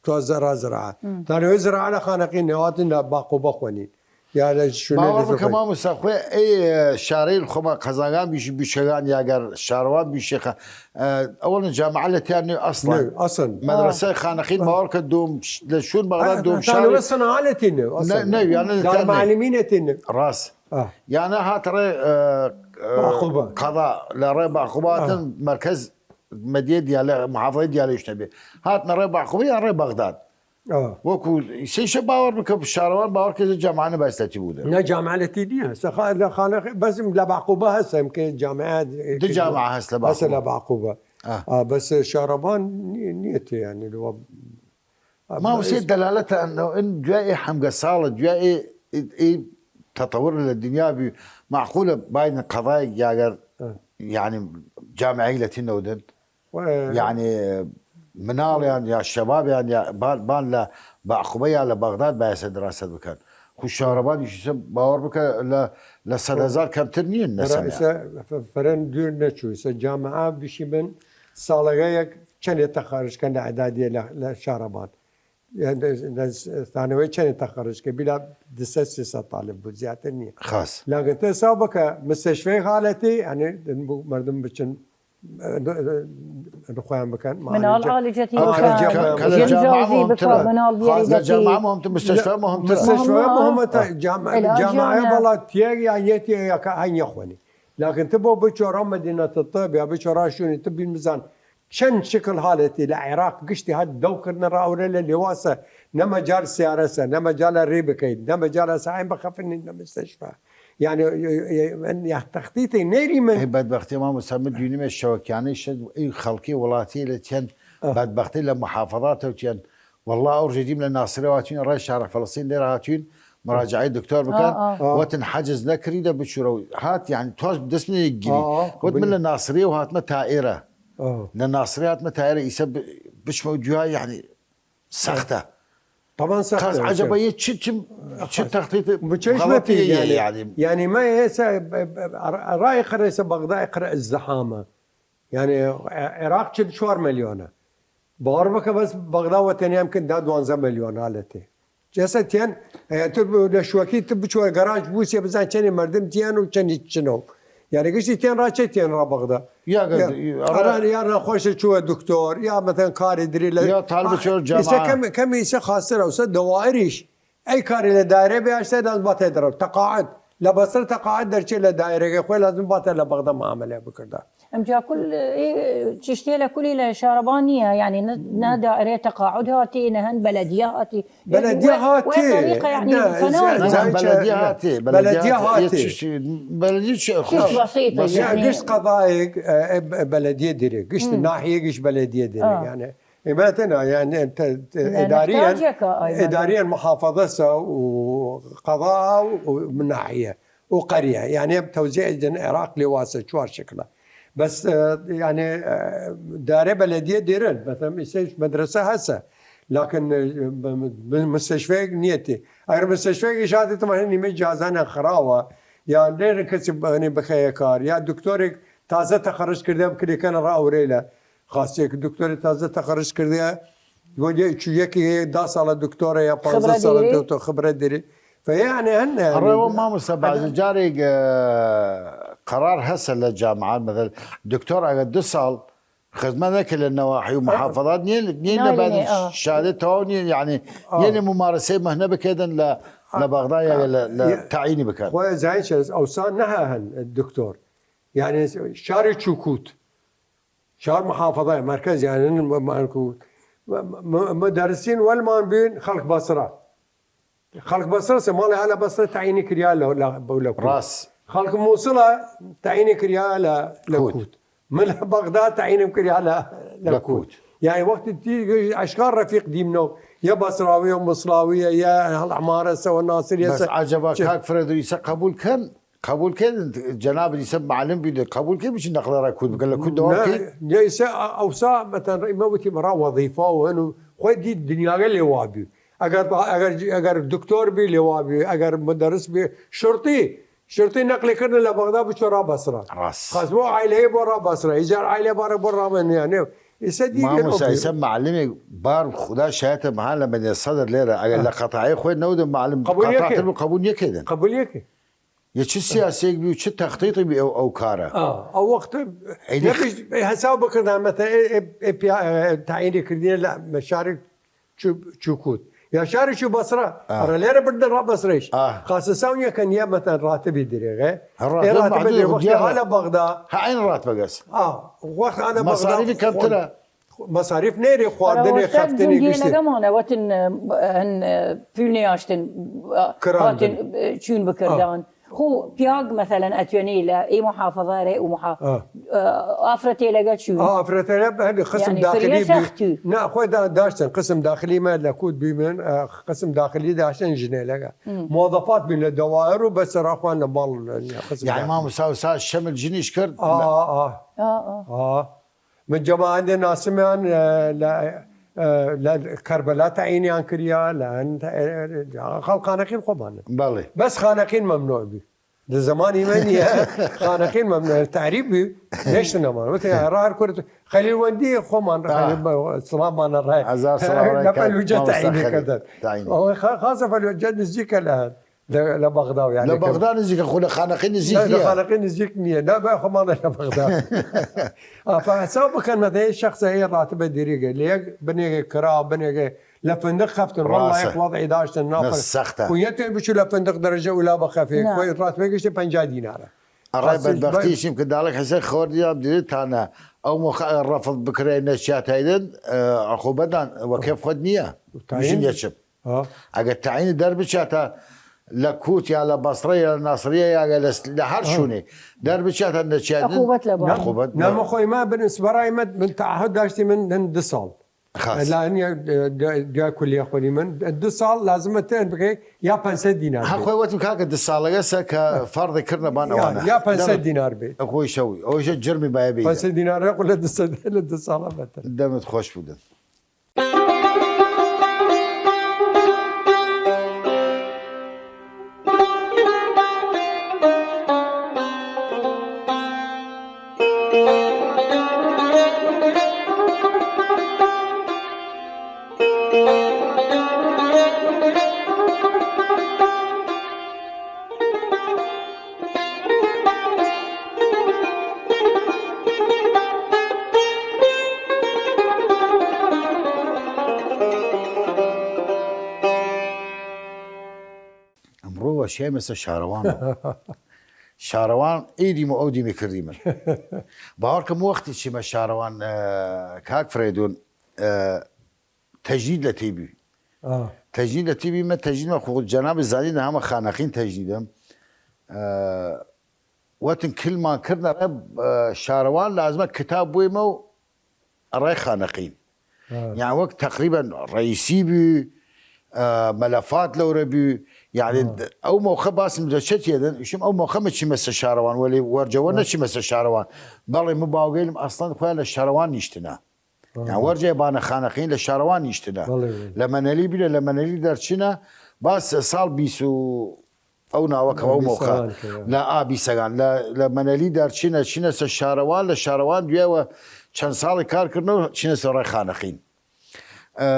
تو زرا زراعە ثانەویە زراعە لە خانەقین نێواتن لە باقو بەخوەنین یا لە شوێنێ باوەڕ بکە مامۆستا، خوێ ئەی شارەیل خوەما قەزاگان بیشی، بوشکەگان یا گەر شارەوان بیشی خە، ئەوەنە جامعە لە تیان نیە ئەسڵەن. نە، ئەسڵەن. مەدرەسەی خانەخین باوەڕ کە دوم ش-، لە شوون بەغداد دوم شار. سەناعەتی نە، ئەسڵەن. نە، یانە لە تیان نیە. دارمعلمینەتی نە. ڕاست. یانە هات ڕێ، ئە، ئە، باقوبە. قەضا، لە ڕێ باقوباتن مەرکەز مەدیە دیالە، محافظەی دیالە شتە بێ. هاتنە ڕێ باقوبە یا ڕێ بەغداد. وەکو سیشە باوەڕ بکە، شارەوان باوەڕ کە جامعانە بایسەتی بوودە. نە جامعەتی نیە. سەخا-، لە خانە بەس لە باقوبە هەسەم کە جامعە دو جامعە هەس لە هەسە لە باقوبە. باقوبە. ئا، بەس شارەوان نی-، نیەتی، یعنی، لە وە-، مامۆسێ دەلالەتە ئەنەوە، ئن دوای ئێ حەمگە ساڵە، دوای ئێ، ئێ، ئێ تەتەور لە دنیا بی، معقولە باین قەضای یاگەر، یعنی، جامعەی لە تی نەودن؟ یعنی، مناڵیان یا شەبابیان یا بان، بان لە باقوبە یا لە بەغداد بایەسە دراست بکەن. خو شارەوان ئیشیسە باوەڕ بکە لە، لە سەد هەزار کەمتر نیە نەسەنە. ئیسە ف-، فەرەن دوور نەچوو. ئیسە جامعە بشی من ساڵەگە یەک چەنێ تەخەرج کەن لە ئەدادیە لە، لە شارەوان. یان دە-، دە-، ثانوی چەنێ تەخەرج کە بلا دو سەد سێ سەد طالب بوو، زیاتر نیە. خاص. لەگەتە ساو بکە مستشفی حالەتی، یعنی، مردم بچن، ئە، خۆیان بکەن. مناڵ عالجەتی بکە، ژن زەوزی بکە، مناڵ بیەریدەتی. جامعە مهمتر، مستشفی مهمتر. مستشفی مهمە. مهمتر. جامعە، جامعە بەڵا تیەگ یا یەتی یا کە هەنیە خوەنی. لەگەتە بۆ بچۆرا مدینەت طب یا بچۆرا شوێنی طب بین بزان چەن شکل حالەتی لە عێراق گشتی هەت دەو کردنە ڕاورە لە لێواسە، نە مەجال سیارەسە، نە مەجالە ڕێ بکەیت، نە مەجالە سایم بخەفنین نە مستشفا. یعنی، یا تەختیتی نێری من. ئەی بەدبەختی مامۆستا، من دوینمێ شەوەکیانەی شەد، ئەی خەڵکی وڵاتی لە چەند بەدبەختی لە محافظاتە و چەند، والله ئەو ڕژێ دیم لە ناسرە هاتوین، ڕێ شارە فەلەستین لێرە هاتوین، مراجعەی دکتۆر بکەن، وەتن حەجز نەکری دە بچورە و هات، یعنی، تۆش دەست منێ گیری. وەت من لە ناسریە و هاتمە تائێرە. لە ناسریە هاتمە تائێرە، ئیسە ب-، بچمە و دوای، یعنی، سەختە. طبعا سەختە. عجبە یە چ، چ، چ تەختیت بچەش غەڵەتی مەتی، یە، یعنی، یعنی. یعنی، ما ئێسە ب-، ب-، ڕای قرە ئێسە بەغدای قرە ئزدحامە. یعنی، عێراق چل چوار ملیۆنە. باوەڕ بکە بەس بەغدا وە تەنیا ممکن دا دوانزە ملیۆن حالەتی. جەسە تیان، ئە، تو لە شوەکی تو بچوە گەراج بوسیە بزان چەنی مردم تیان و چەنی چنەو. یعنی گشتی تیان ڕا چە تیان ڕا بەغدا. یا گە-، یا، یا ئەرا، یا نەخۆشە چوە دکتۆر، یا مەتەن کاری دری لە، یا تاڵبە چوە ئیسە جامعە. کەم، کەم ئیسە خاستر ئەوسە دەوائریش. ئەی کاری لە دایرە بیاشتە لازم باتە دەرەو. تەقاعد. لە بەسرە تەقاعد دەرچێ لە دایرەگە خوێ لازم باتە لە بەغدا معاملە بکردا. ئەمجا کل ئێ چشتێ لە کولی لە شارەبان نیە، یعنی، نە، نە دائرە تەقاعد هاتی، نە هەن بەلەدیە هاتی. بەلەدیە هاتی. وە طریقە، یعنی، نە، فەنای. زای-، زای-، بەلەدیە هاتی، بەلەدیە هاتی. بەلەدیە چشتی، بەلەدیە چ-، چشت بەسیتە، بەسیتە. یعنی. گشت قەضایگ، ئە، ئە، بەلەدیە دیرێ. گشت ناحیەگیش بەلەدیە دیرێ، یعنی. ئێمە تەنها، یعنی، ت-، ت-، ئیداریەن، ئیداریەن محافظەسە و قەضا و، و ناحیە و قەریە. یعنی، تەوزیع دن عێراق لێواسە چوار شکلە. بەس، ئە، یعنی، ئە، دارێ بەلەدیە دێرن، مەسەلەن، ئیسە مەدرەسە هەسە، لەکن، ئە، ب-، ب-، مستشفەیەک نیەتی. ئەگەر مستشفەیەک ئیشاتی تمە نیمە جازانە خراوە، یا نێرن کەسی بەنی بخەیە کار، یا دکتۆرێک تازە تەخەرج کردە بکرێ کەنە ڕاورەیلە. خاستێک دکتۆری تازە تەخەرج کردە، وەلی چو یەکی هەیە، دا ساڵە دکتۆرە یا پانزە ساڵە دکتۆر خبرە دیری. فیعنی هەن، یعنی. ئەڕێ وە مامۆستا بەعزی جارێک، ئە، قەرار هەسە لە جامعات، مەسەلەن، دکتۆر ئەگەر دو ساڵ خزمەت نەکە لە نەواحی و محافظات نیە، نیە لە بعد شادە تەواو نیە، یعنی، نیە لە ممارسەی مەهنە بکەدن لە، لە بەغدا یا لە، لە تعیینی بکەن. خۆ زانین چەس ئەوسان نەها هەن دکتۆر. یعنی، شاری چوکوت. شار محافظە، مرکز، یعنی، م-، م-، م-، م-، مدرسین وەلمان بین خەڵک بەسرە. خەڵک بەسرە سە ماڵی هەلە بەسرە تعیینی کریا لە، لە، لە کوت. ڕاست. خەڵک موسڵە تعیینی کریا لە، لە کوت. کوت. من لە بەغداد تعیینم کریا لە، لە لە کوت. کوت. یعنی، وەختی تی ئەشکار ڕەفیق دیمنەو، یا بەسراویە و موسڵاویە، یا هەڵ عمارەسە و ناسریەسە. بەس عجبا چ؟ کاک فرەدوی سە قبول کەن؟ قبول کردن جناب دیسە معلم بید، قبول کرد بچی نقل را کود بکن، لە کود دەوام کرد. نه، ئیسە ئەوسا، مەتەن، ئیمە وتی مەرا وەظیفە و هەن و خوی دید دنیاگە لێ وابی. ئەگەر، ئەگەر، ئەگەر دکتۆر بی لێ وابی، ئەگەر مدرس بی، شرطی، شرطی نقلی کردن لە بەغدا بچۆ را بەسرە. ڕاست. خاص بۆ عائلەیە بۆ را بەسرە. ئیجار عائلە بارە بۆ را بەنیانێ. ئیسە دیگە مامۆستا، ئیسە معلمێک بار خودا شایەتە مەها لە مەدینە سەدر لێرە، ئەگەر لە قەتاعەی خۆی نەودە معلم قەتاع تر بوو، قەبول نیەکەیدن. قەبول نیەکەیدن. یە چ سیاسێک بی و چ تەخطیطی بی ئەو، ئەو کارە. ئەو وەخت ئەی نەبیش هەساو بکردن، مەتە ئێ، ئێ، ئێ پیا-، ئێ، تعیینی کردیە لە مەشارێک چو-، چوکوت. یا شاری چو بەسرە. ئەرە لێرە بردن ڕا بەسرەیش. خاسە ساو نیە کە نیە مەتەن ڕاتبی درێغێ. ئێ ڕاتبی درێغ وەختی هالە بەغدا. هە عین ڕاتبە گەس. ئا، وەخت هالە بەغدا. مەساریفی کەمترە. مەساریف نێری خواردنی خەفتنی گشتی. نەگەمانە وەتن، ئە، هەن، ئە، پول نیاشتن، ئە، کران هاتن، ئە، چون بکردان. خو پیاگ مەسەلەن ئەتوێنی لە ئی محافظە رێ و محا-، ئە، ئافرەتێ لەگە چون. ئافرەتێ لە هەلی قسم یعنی داخلی فریە بی. سەختی. نا، خۆی دا-، داشتن قسم داخلی مە لە کوت بی من، ئە، قسم داخلی داشتن ژنێ لەگە. موظفات بین لە دەوایەر و بەسەرا خوان لە ماڵ قسم یعنی داخلی. مامۆستا و سا شەمل ژنیش کرد؟ ئا، ئا، ئا. ئا، ئا. ئا. من جەماعەندێ ناسمیان، ئە، لە، ئە، لە کەربەلا تعینیان کریا، لە هەن، ئە، خەڵ خانەقین خۆمانن. بەڵێ. بەس خانەقین مەمنوع بی. لە زەمانی من نیە. خانەقین مەمنوع. تعریب بی. نشت نەمان. وتێ، ڕار کرد. خەلیل وەندی خۆمان، ئا. خەلیل بە-، سڵامانە ڕای. هەزار سڵام ڕای لە کاک پەلوجە مامۆستا تعینی خەلیل. کردن. تعینی. ئەوە خا-، خاسە پەلوجە نزیکە لە لە، لە بەغدا و یعنی لە کە بەغدا نزیکە، خو لە خانەقین نزیک لە، لە نیە. خانەقین نزیک نیە. نا، بە خۆمان لە بەغدا. ئا، فە حساب بکەن، مەتە هەیە شخص هەیە ڕاتبە دریگە. لە یەک بنێگە کرا، بنێگە لە فندق خەفتن. وەڵا ڕاسە. یەک وەضعی داشتن، نافر. سەختە. خو یەتێ بچو لە فندق دەرەجە ئولا بخەفێ. نا. خو ڕاتبە گشتی پەنجا دینارە. ئەڕای خاص بەدبەختی بە- شیم کە داڵک حسێن خۆر دیام دیرتانە. ئەو مۆخە ڕەفض بکرێ نەچیاتایدن، ئە، عقوبەتان وە کێف خۆت نیە. تعیین. بژین یەچم. ها. ئەگەر تعینی دەربچاتە لە کوت یا لە بەسڕە یا لە ناسریە یا لە س-، لە هەر ها. شوونێ دەربچاتە نەچیاتن. عقوبەت لە بان. عقوبەت لە نامە خۆی ما بنس بەڕای مە من تعهد داشتی من هەن دو ساڵ. خاص. لە نیە، دو، دو کلیە خوری من دو ساڵ لازمە تێن بکەی یا پەنج سەد دینار ها بێ. خۆی وەتم کاکە دو ساڵەگە سە کە فەرضی کردنە بان یا، ئەوانە. یا پەنج سەد دەمت دینار بێ. خۆی شەوی. ئەوەشە جرمی بایە بێ. پەنج سەد دینار قلە دو سەد لە دو ساڵە بەتر. دەمت خۆش بودن. ئەمڕۆ وەشیایمەسە شارەوان. شارەوان ئی دیم و ئەو دیمی کردیمن. باوەڕکەم وەختی چیمە شارەوان، ئە، کاک فرەیدون، ئە، تەجدید لە تیبی. تەجدید لە تیبی مە تەجدید مە خو جەناب زانی نە هەمە خانەقین تەجدیدم. ئە، وەتن کلمان کردنە ڕێ، ئە، شارەوان لازمە کتاب بویمە و ئەڕای خانەقین. یان وەک تەقریبەن ڕەیسی بی، ئە، مەلەفات لەورە بی، یعنی ئەو مۆخە باسم دەچێت یەدن، شم ئەو مۆخە مە چیمەسە شارەوان، وەلی وەرجەوە نەچیمەسە شارەوان. بەڵێ، من باوگەیلم ئەسڵەن خۆیان لە شارەوان نیشتنە. یان وەرجە بانە خانەقین لە شارەوان نیشتنە. بەڵێ، بەڵێ. لە مەنەلی بینە، لە مەنەلی دەرچینە، باس ساڵ بیست و ئەو ناوە کە ئەو مۆخە لە ئابی سەگان، لە، لە مەنەلی دار چینە، چینە سە شارەوان، لە شارەوان دویاوە چەند ساڵی کار کردنەوە، چینە سە ڕێ خانەقین. ئە،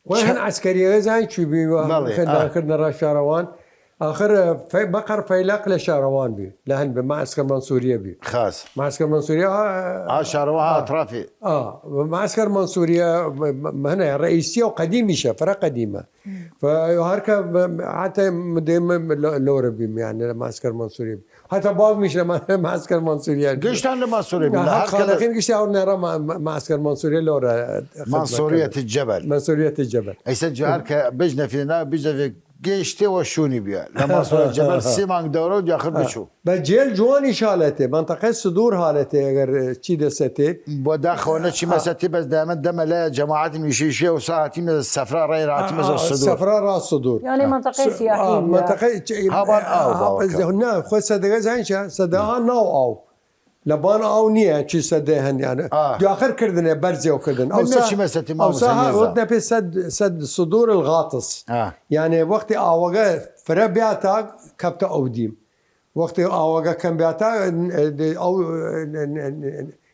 وەی هەن عەسکەریەگە زای چوی بی و بەڵێ، خێندان ئا. کردنە ڕا شارەوان. ئاخر، ئە، فەی-، بەقەر فەیلاق لە شارەوان بی، لە هەن بی، مەعسکەر مەنسوریە بی. خاص. مەعسکەر مەنسوریە، ئا، ئا، شارەوان ئا، ئەترافی. ئا، مەعسکەر مەنسوریە، م-، م-، هەنە ڕەئیسیە و قەدیمیشە، فرە قەدیمە. فهەرکە حتی مدێم لۆرە بیم، یعنی، لە ماسکەر مەنسوری. حتی باوکمیش لە ما-، ماسکەر مەنسوریە. گشتان لە ماسوری بوون، لە هەر خانەقین گشتی ئەو نێرە ما-، ما-، ماسکەر مەنسوریە لۆرە خدمەت مەنسوریەت جەبەل. مەنسوریەت جەبەل. ئیسە جار کە بژنە فینا، بژنە فی گشتی و شونی بیا. لە ماسوریەت جەبەل سی مانگ دەورە و دیاخر بچوو. بە جێل جوانی شالەتێ، منطقەی سدور هالەتێ، ئەگەر چی دەسەتێ. بۆ داخەوە نەچی مەسەتی بەس دامە دەمە لە جەماعەتی میشیشیە و ساعتی مە سەفرا ڕێ ڕاتی مەزە سدور. سەفرا ڕا سدور. یعنی منطقەی سیاحی بووە. منطقەی چ-، هاوان ئاو باوەکە. نا، خۆ سەدەگە زانین چە؟ سەدەها ناو ئاو. لە بان ئاو نییە، چی سەدەی هەن یانە. دواخر کردنێ بەرزێو کردن. ئەو سا-، نەچی مەسەتی ئەو سا مامۆستا ها-، نیازا. وت نەپێ سەد، سەد سدور الغاطس. یعنی وەختی ئاوەگە فرە بیاتا کەپتە ئەو دیم. وەختی ئاوەگە کەم بیاتا، ئەو،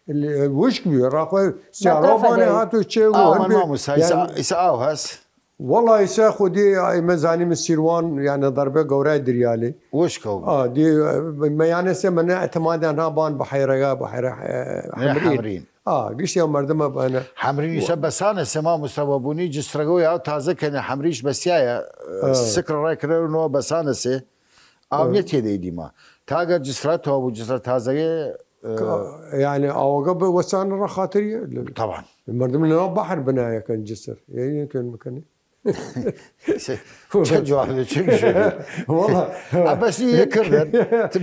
وشک بی، راخوای سیارە بانێ هاتو چێ. ئاو، من ماموستا، ئیسە، ئیسە ئاو هەس. وەڵا ئیسە خودی ئیمە زانیم سیروان، یعنی، ضربە گەورای دریالی. وشکەو. ئا، دی، مەیانە سێ منە اعتمادیان هابان بحیرەگە، بحیرە، ئە، حمرین. حمرین. ئا، گشتی ئەو مردمە بەنە. حمرین ئیسە بەسانە سێ ماموستا وەبونی جسرەگەو یا تازە کەنە حمریش بەسیایە، ئە، سکر ڕێ کرەرنەوە بەسانە سێ. ئاو نیە تێدەی دیما. تا گەر جسرە تەوا بو، جسرە تازەگە، ئە، یعنی ئاوەگە بە وەسانە ڕە خاتریە؟ طبعا. مردم لە ناو بحر بنایەکەن جسر. یعنی کەن بکنی. چه جواب چه بشه؟ والله. بس یه کردن.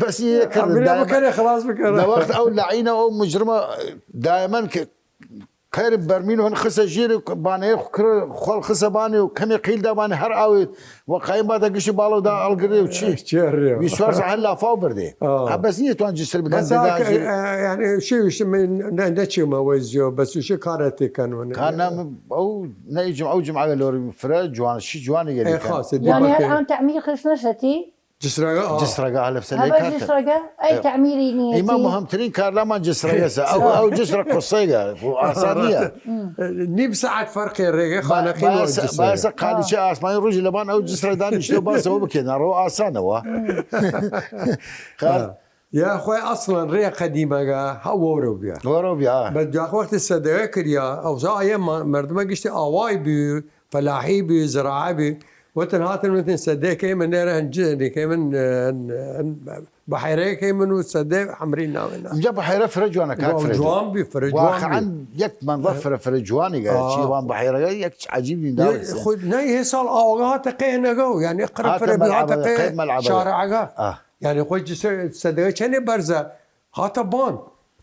بس یه کردن. بکره، خلاص بکره. لە وەخت ئەو لعینە، ئەو مجرمە دائما ک قەیر بەرمیل هن خسە ژیر بانەی خوەڵ خسە بانێ و کەمێ قیل دا بانێ هەر ئاوێ و قایم باتە گشتی باڵەو دا ئەڵگرێ و چی؟ چێ ڕێ. ویسوار زە هەر لافاو بردێ. ئا. هە بەس نیە توان جسر بکەن بەس دەدا ئاکە، ژیر. ئە، یعنی، شی، شی، من نە، نەچێمە وەی زیۆ، بەس شی کارە تێکەن ونە. کار نام، ئەو نە ئیجم، ئەو جمعە لۆری فرە جوان، شی جوانی گەلی ئێ، کەن. خاصە، دی یعنی هەر بەکە. ئان تعمیر خس نەسەتی؟ جسرەگە، ئا. جسرەگە هەلە بسە هەبە لێ کار کەن. جسرەگە، ئەی ئێ. تعمیری نیەتی؟ ئیمە مهمترین کار لامان جسرەگەسە. ئەو، ئەو جسرە قسەیگە. و ئاسان نیە. نیم ساعت فەرقێ ڕێگە با-، خانەقین وە باسە، جسرەگە. باسە قالیچە ئاسمانی ڕوژی لەبان ئەو جسرە دانیشتە و باسەوە بکەن. ڕۆ ئاسانەوە. خا-، ئا. یا خوای ئەسڵەن ڕێ قەدیمەگە هە وەرەو بیا. وەرەو بیا. بە دواخ وەختی سەدەگە کریا، ئەوزا ئەیە مە-، مەردمە گشتی ئاوای بی، فەلاحی بی، زراعە بی، وتن هاتن وتن سەدەیە کەی من نێرە هەنجنی کەی من، ئە، ئە، بەحیرەیە کەی من و سەدەی حەمرین ناوێ نا. ئینجا بەحیرە فرە جوانە، کاک فرە جوان. جوان بی، فرە جوان بی. واقعاً یەک منظر فرە، فرە جوانیگە. ئا. چی وان بەحیرەگە یەک عجیب نین داوەسێ. خود نەی هێ ساڵ ئاوەگە هاتە قەی نەگەو، یعنی قڕە هاتە فرە بی هاتە مەلعەبەگە، قەی قەی مەلعەبەگە. شارعەگە. ئا. یعنی خۆی جسە سەدەگە چەنێ بەرزە. هاتە بان.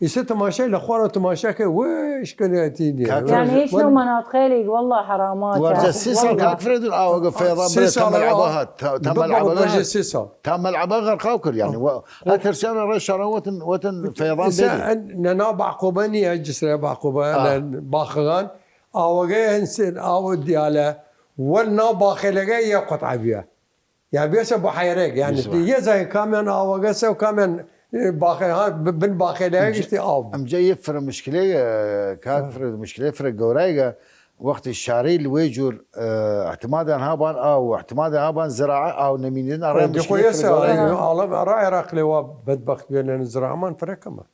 ئیسە تەماشای لە خوارەوە تەماشا کە وش کەنێتی نیە. کاک یعنی هیچ وەر-، نوع مناطقێلیگ والله حرامات وەرجە سی ساڵ کاک فرەدون ئاوەگە فەیضان سێ بێ ساڵ تەمەل ئەوە. عەبە هات، تە-، تەمەل بابا عەبە وەرجە هات. سێ ساڵ. تەمەل عەبە غەرقاو کرد، یعنی، وە-، هەر ترسیانە ڕێ شەڕە وەتن، وەتن فەیضان ئیسە بێ. ئەن نەنا باقوبە نیە، جسرە باقوبە، آه. لە باخەگان. ئاوەگەی هەنسێن، ئاوە دیالە، وەل ناو باخێلەگەی یە قوت عەبیە. یا بیەسە بەحیرەیگ، یعنی، یە زای کامیان ئاوەگەسە و کامیان، ئێ، باخێ-، ها، ب-، بن باخێلەگە گشتی ئاو. ئەمجا یە فرە مشکلەی، ئە، کاک فرە، مشکلەی فرە گەورایگە، وەختی شارەی لوێ جور، ئە، اعتمادان هابان ئاو، اعتمادان هابان زراعە ئاو نەمینن، ئەڕێ مشکلەی فرە گەورایگە. ئاڵە، ئەڕا عێراق لێوا بەدبەخت بێنن زراعەمان فرە کەمە.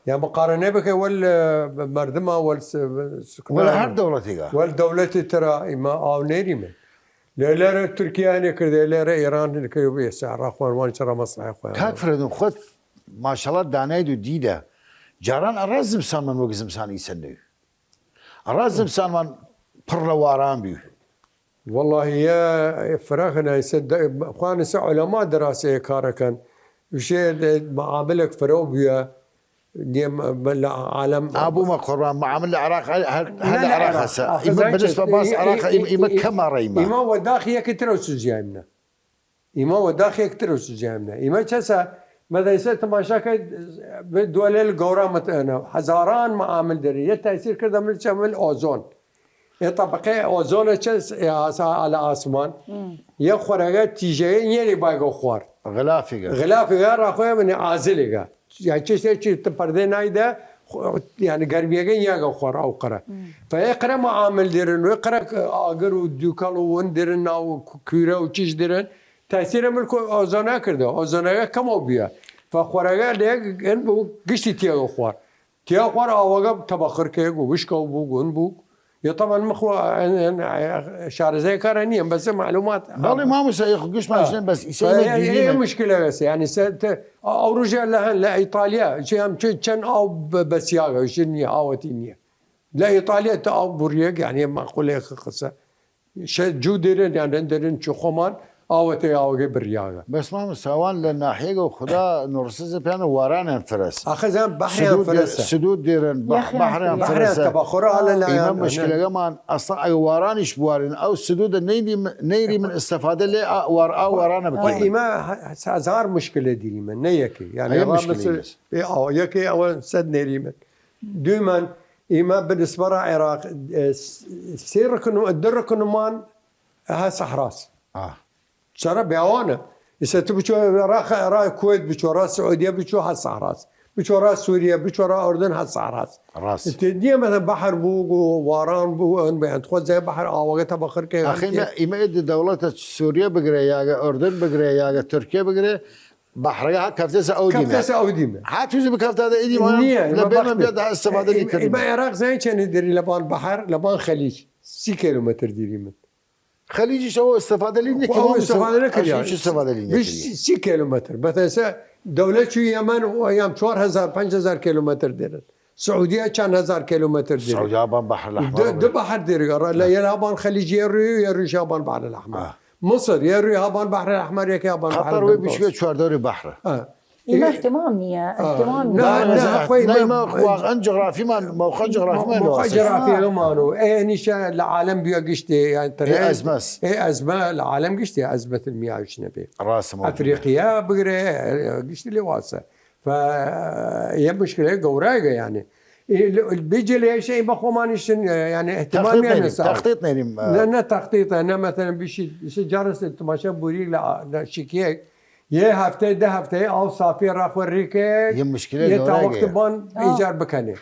یا مقارنە بکەی وەل، ئە، مەردما وەل س-، سکنان وەل هەر دەوڵەتیگە. وەل دەوڵەتی ترا ئیمە ئاو نێریمن. لە لێرە تورکیانێ کردێ، لێرە ئێران کردێ، بێ سە عراق وان، وان چرا مەسلحە خوێن. کاک فرەدون، خوەت ماشەڵا داناید و دیدە. جاران ئەڕا زمسانمان وەک زمسان ئیسە نەوی. ئەڕا زمسانمان پڕ لە واران بی. والله یە فراخ نایسە د-، خوانسە علەما دەراسەیە کارەکەن. وشێ معاملەک فرەو بویە. دێم لە عالەم ئابوومە قوربان، معامل لە عراق هەر، هەر، هەر لە عراق هەسە. ئیمە بنسبە باس عراق، ئیم-، ئیمە کەمە ڕێیمە. ئیمە وە داخ یەکترە و سوزیایمنە. ئیمە وە داخ یەکترە و سوزیایمنە. ئیمە چەسە مەدەیسە تەماشاکە دوەلێل گەورا مەتەنە. هەزاران معامل دەری. یە تاثیر کردە مل چە مل ئۆزۆن. یە طبقەی ئۆزۆنە چە س-، یە ئاسا ئالە ئاسمان. یە خۆرەگە تیژەیە نیەری بایگە خوار. غلافیگە. غلافیگە ڕاخۆیە منی عازلیگە. یعنی چشتێکی ت-، پەردەی نایدە، خو-، یعنی گەرمیەگە نیاگە خوار ئەو قەرە. فە یە قەرە معامل دیرن، وێ قەرە ئاگر و دووکەڵ و ون دیرن، ناو کو-، کویرە و چش دیرن، تاثیرە مل کو ئۆزۆنە کردە، ئۆزۆنەگە کەمەو بیە. فە خوەرەگە لێگ گن بو، گشتی تیەگە خوار. تیا خوار ئاوەگە تەبەخر کەیگ و وشکە و بوو، گون بوو. یە طبعا مخوا، ئەن، ئەن، شارەزای کارە نییە، بەس معلومات. بەڵێ مامۆستا، یە خو گشتمان ئە. شنێن، بەس ئیسە ئێمە ئە، ئە، ئە، دینیمە. مشکلە بەس، یعنی سە، تە، ئەو ڕژە لە هەن، لە ئیتالیا، چی هەم چ-، چەند ئاو بە-، بەسیاگە، شت نییە، ئاوەتی نییە. لە ئیتالیا تا ئاو بڕیەک، یعنی مەقولێ خ-، خسە. شە-، جو دێرن، یان دەن دێرن چو خۆمان، ئاوەتە ئاوەگەی بڕیاگە. بەس مامۆستا، ئەوان لە ناحیەگە و خدا نوڕسزە پیانە وارانیان فرەس. ئاخە زان بەحریان سدود دێ-، فرەسە. سدود دێرن، بەح-، یەخیان بەحریان فرەسە. بەحریان فرەسە. تەبەخۆرە هەڵە ئیمە لایەن. مشکلەگەمان ئەسڵەن ئەگە وارانیش بوارن، ئەو سدودە نەیری م-، نەیری من ئستەفادە لێ ئا-، وار-، ئا وارانە ئەوە بکەین. ئیمە هە-، هە-، هەزار مشکلە دیریمە، نە یەکی. یعنی ئەیە ڕا مشکلە مەسەل-، ئیمەس. ئێ ئاو، یەکی ئەوە سەد نێریمن. دویمان ئیمە بنسبە ڕا عێراق، ئێ، س-، سێ ڕکن و، دە ڕکنمان هە سەحراس. ئا. سەرە بیاوانە. ئیسە تو بچۆ ڕا خ-، ڕا کوێت بچۆ، ڕا سعودیە بچۆ، هە سەحراس. بچۆرە سووریە، بچۆرە ئەردن، هەر سەحراس. ڕاست. تێ نییە مەسەن بەحر بوو و واران بوو، ئەن بەیان خۆ زای بەحر ئاوەگە تەبەخر کە ئەخی، ئیمە، ئیمە ئێدە دەوڵەتە سووریە بگرێ، یاگە ئەردن بگرێ، یاگە تورکیە بگرێ، بەحرەگە ها کەفتەسە ئەو دیمە. کەفتەسە ئەو دیمە. ها توزی بکەفتادە ئیدی وانە نییە، لە ئیمە بێمە بەخت بیاد ها ئستفادە ئیمە، ئیمە ئێراق زای چەنی دەری لەبان بەحر، لەبان خەلیج. سی کیلومتر دیری من. خەلیجیش ئەوە ئستفادە لی نەکرد، ئەوە ئستفادە نەکرد، ئەوە یان. هیچ ئستفادە لی نەکرد. سی کیلومتر. بەتەسە دەولەت چوی یەمەن و یان چوار هەزار، پەنج هەزار کیلومتر دێرن. سعودیە چەند هەزار کیلومتر دێرن. سعودیە بان بەحر الأحمر. دە، دە بەحر دێرن. لە یەن هابان خەلیج یە روی، یە رویش هابان بەحر الأحمر. مصر یە روی هابان بەحر الأحمر، یەکی هابان بەحر قەتەر وی بچگە چوار دەوری بەحرە. ئیمە احتمام نییە، احتمام نییە. نه، نه، خوی نه، ما، ما واقعاً جغرافیمان، موقع جغرافیمان موقع واسه. جغرافیمان و ئێ نیشە لە عالم بیا گشتی، یعنی ترە ئێ ئەزمەس. ئێ ئەزمە لە عالم گشتی، ئەزمەت میاوش نەبێ. ڕاستە، موافقم. ئەفریقیا بگرێ، گشتی لێ واسە. فە، یە مشکلە گەورایگە، یعنی. ئێ، ل-، بیجی لە یەشە ئیمە خۆمانیشن، یعنی احتمام تەخطیط نیە نەریم، نسا. تەخطیط نەریم، ئە. نه، نه تەخطیطە، نه مەسەلەن بیشی، بیشی جارس تماشا بوریگ لە، لە شکیەک، یه هەفتەی، دە هەفتەی ئاو سافی ڕاخوە ڕیکێ، یە مشکلە یە تا گەورایگە وەخت یە. بان ئیجار بکەنێ.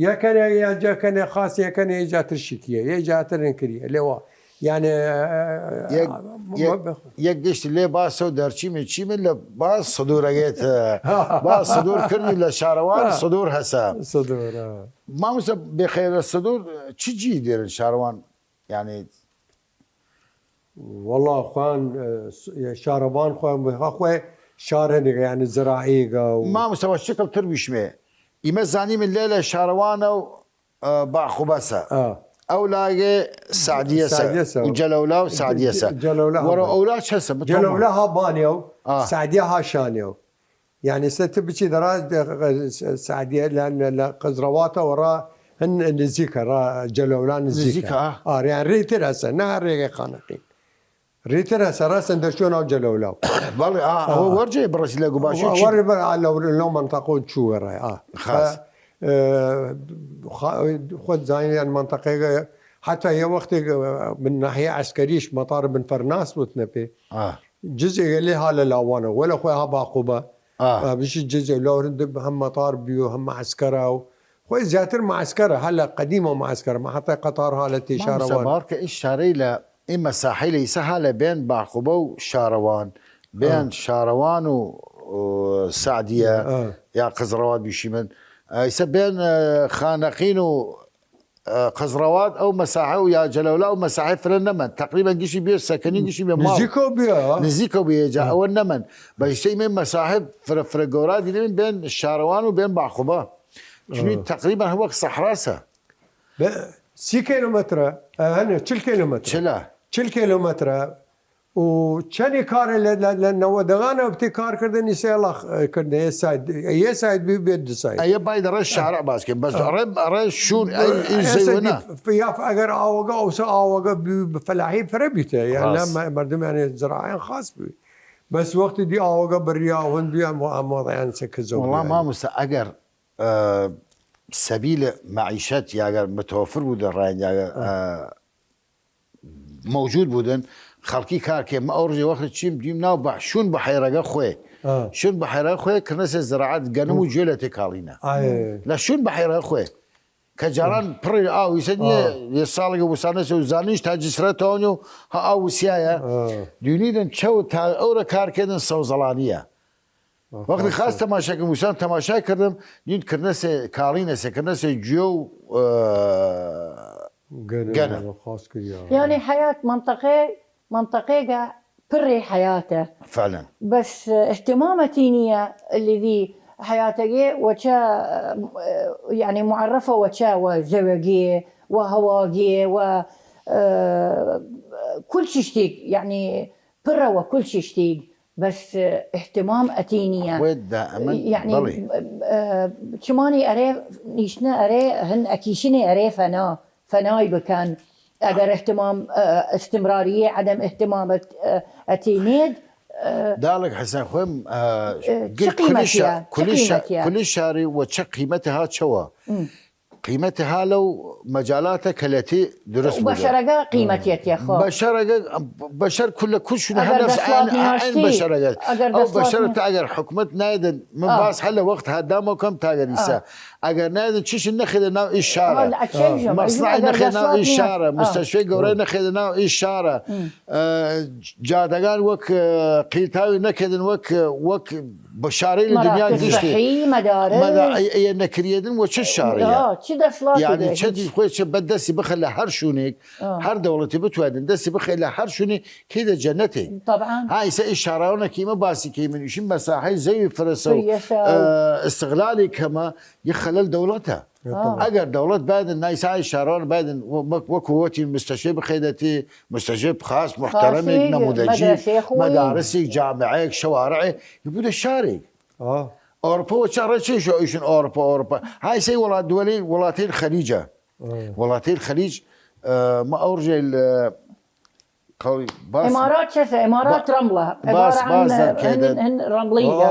یە کەنێ، یە جا کەنێ خاس، یە کەنێ ئیجا تر شکیە، یە ئیجا تر نکریە. لێوا، یعنی، یەک، یەک، یەک گشت لێ باسە و دەرچی من چی من لە باز سدورەگێت، باز سدور کردی لە شارەوان، سدور هەسە. سدور، ئە. ماموسە بێخێرە سدور چی جی دێرن شارەوان؟ یعنی، وەڵا خوان، ئە، س-، شارەوان خوان، خوێ شارەنگە، یعنی زراعیگە و ماموسە وە شکل تر بیشمێ. ئیمە زانی من لێ لە شارەوانە و، ئە، باخوبەسە. ئە. ئەو لاگێ سعدیەسە. سعدیەسە. و جەلەولا و سعدیەسە. جەلەولا وەرە هەبان. ئەولا چەسە، بتۆمە. جەلەولا هابانێ و ئە. سعدیە هاشانێ و. یعنی، سە تو بچی دەرا، سعدیە لە، لە، لە قزرەواتە وەڕا هن نزیکە، ڕا جەلەولا نزیکە. نزیکە، ئا. ئارە، یان ریتر هەسە، نە هەر ڕێگەی خانەقین. ریتر هەسە، ڕەسەن دەرچوە ناو جەلەولا. بەڵێ، ئا، ئەوە ئا. وەرجێ بڕەسی لە گوباشی ئەوە چی؟ وەر بەر، ئا، لەو، لەو منطقە و چوو وەڕای، ئا. خاس. فە، ئە، خا-، خۆت زانیان منطقەیگە، حتی یه وەختێک، ئە، من ناحیە عسکریش مەطار بن فەرناس وتنە پێ. ئا. جزئێگە لێ ها لە لاوانە، وەلە خوێ ها باقوبە. ئا. ئا، بشی جزئێ لاورن دب هەم مەطار بیو، هەم معسکەرا و خوێ زیاتر معسکەرە، ها لە قەدیمە معسکەرە، ما حتی قەتار ها لە تێ ماموسە شارەوان. بار کە ئیش شارەی لە ئیمە ساحیلە ئیسە ها لە بێن باقوبە و شارەوان، بێن ئا. شارەوان و، و سعدیە، ئا. یا قزڕەوات بیشی من. ئیسە بێن، ئە، خانەقین و ئە، قزڕەوات ئەو مەساحە و یا جەلەولا و مەساحە فرە نەمەن. تەقریبەن گشی بێ سەکنی گشی بێ ماڵ. نزیکەو بیا. نزیکەو بێ جا ئەوە نەمەن. بە هیسە ئیمە مەساحە فرە، فرە گەورا دیدن بێن شارەوان و بێن باخوبە. چونی تەقریبەن هەر وەک سەحراسە. بە سی کیلومترە، ئە، هەنێ، چل کیلومترە. چلا. چل کیلومترە. و چەنی کارە لە، لە، لە نەوەدەگانە بتی کار کردنی سێ لاخ، ئە، کردنە یە ساید، یە ساید بی بێت دو ساید. ئە، یە بای دەڕێ شارع باز کن، بەس ئە. ئەڕێ، ئەڕێ شون، ئە، ئەی، ئەی ئێستا زەیوەنە. دی، یاف ئەگەر ئاوەگە، ئەوسا ئاوەگە بی، بە فەلاحی فرە بیتە، یان ڕاست. مە-، مەردم یان زراعیان خاص بی. بەس وەختی دی ئاوەگە بڕیا هون بی ئەم، ئەم وەضعیان سە کزەو بیا. ماموسە ئەگەر، ئە، سەبیل معیشەت یاگەر متوفر بودە ڕایان یاگەر، ئە. ئە، موجود بودن، خەڵکی کار کێ، مە ئەو ڕژێ وەخت چیم دیم ناو بە شون بەحێرەگە خوێ. ئا. شون بەحێرەگە خوێ، کردنەسێ زراعەت گەنم و ئا. جوێ لە تێ کاڵینە. ئا. لە شون بەحێرەگە خوێ. کە جاران ئا. پڕی ئاو، ئیسە نییە، ئا. یە ساڵێگە وسانەسێ و زانیش تا جسرە تاونی و ها ئاو وسیایە. ئا. دوینیدن چەو تا ئەورە کار کردن سەوزەڵانیە. وەختی خاس تەماشا کردم، وسان تەماشا کردم، دید کردنەسێ، کاڵینەسێ، کردنەسێ جوێ و، ئە، گەنە. گەنە. خاس کریا. یعنی حیات منطقه، منطقهگە پڕی حیاتە. فعلا. بەس اهتمامەتی نییە لذی حیاتەگێ وەچە، ئە، یعنی معرفە وەچە وە زەوەگێ، وە هەواگێ، وە، ئە، کل چشتیگ، یعنی پڕە وە کل چشتیگ، بەس اهتمام ئەتی نییە. خوێ دائمەن، یعنی، بەڵێ. ئە، چمانی ئەرێ نیشتنە ئەرێ هن ئەکیشنێ ئەرێ فەنا، فەنای بکەن. ئەگەر اهتمام، ئە، استمراری عدم اهتمام ئەت-، ئە، ئەتی نێد، ئە، داڵک حەسەن خوێم، ئە، ئە، گل چ قیمەتیە؟ کلی شا-، چ کلی شا-، قیمەتیە؟ کلی شاری و چە قیمەتە ها چەوە؟ م. قیمەت هالە و مەجالاتە کەلەتی دروست بوودە. بەشەرەگە قیمەتیەتیە خۆ. بەشەرەگە، بەشەر کولە کول شوونە هەر نەفس ئاین، ئاین بەشەرەگە. ئەو بەشەر تا ئەگەر حکومەت نایدن، من باس هەلە وەخت هادامەوە کەم تاگەر ئیسە. ئەگەر نایدن چیشن نەخێدە ناو ئی شارە. مەسنای نەخێدە ناو ئی شارە. مستەشفەی گەورای نەخێدە ناو ئی شارە. جادەگان وەک قیلتاوی نەکردن وەک وەک بە شارەی لە دنیا گشتی. مەدا ئەیە نەکریەدن وە چ شارە؟ یعنی چەندی خوێ چە بە دەستی بخە لە هەر شوونێک، هەر دەوڵەتی بتوانن دەستی بخە لە هەر شوونێک کەیدە جەنەتێک. ها ئیسە ئی شاراوەنە کە ئیمە باسی کەیمن ئیشین مەساحەی زەوی فرەسە و ئستغلالی کەمە یە خەلەل دەوڵەتە. ئەگەر دەوڵەت بایدن نایسای شاران بایدن وەک وەکو وەتی مستەشێ بخەیدەتی مستەشێ خاص محترمێک نموذجی مدارسێک جامعەیەک شەوارعێ بودە شارێک. ئەوروپا وە چە ڕێ چێش ئیشن ئەوروپا ئەوروپا های سەی وڵات دووەلی وڵاتەیل خەلیجە وڵاتەیل خەلیج مە ئەوڕژێ لە ئیمارات چەسە؟ ئیمارات رەمڵە. باس باس دەرکەێدن. رەمڵیگە.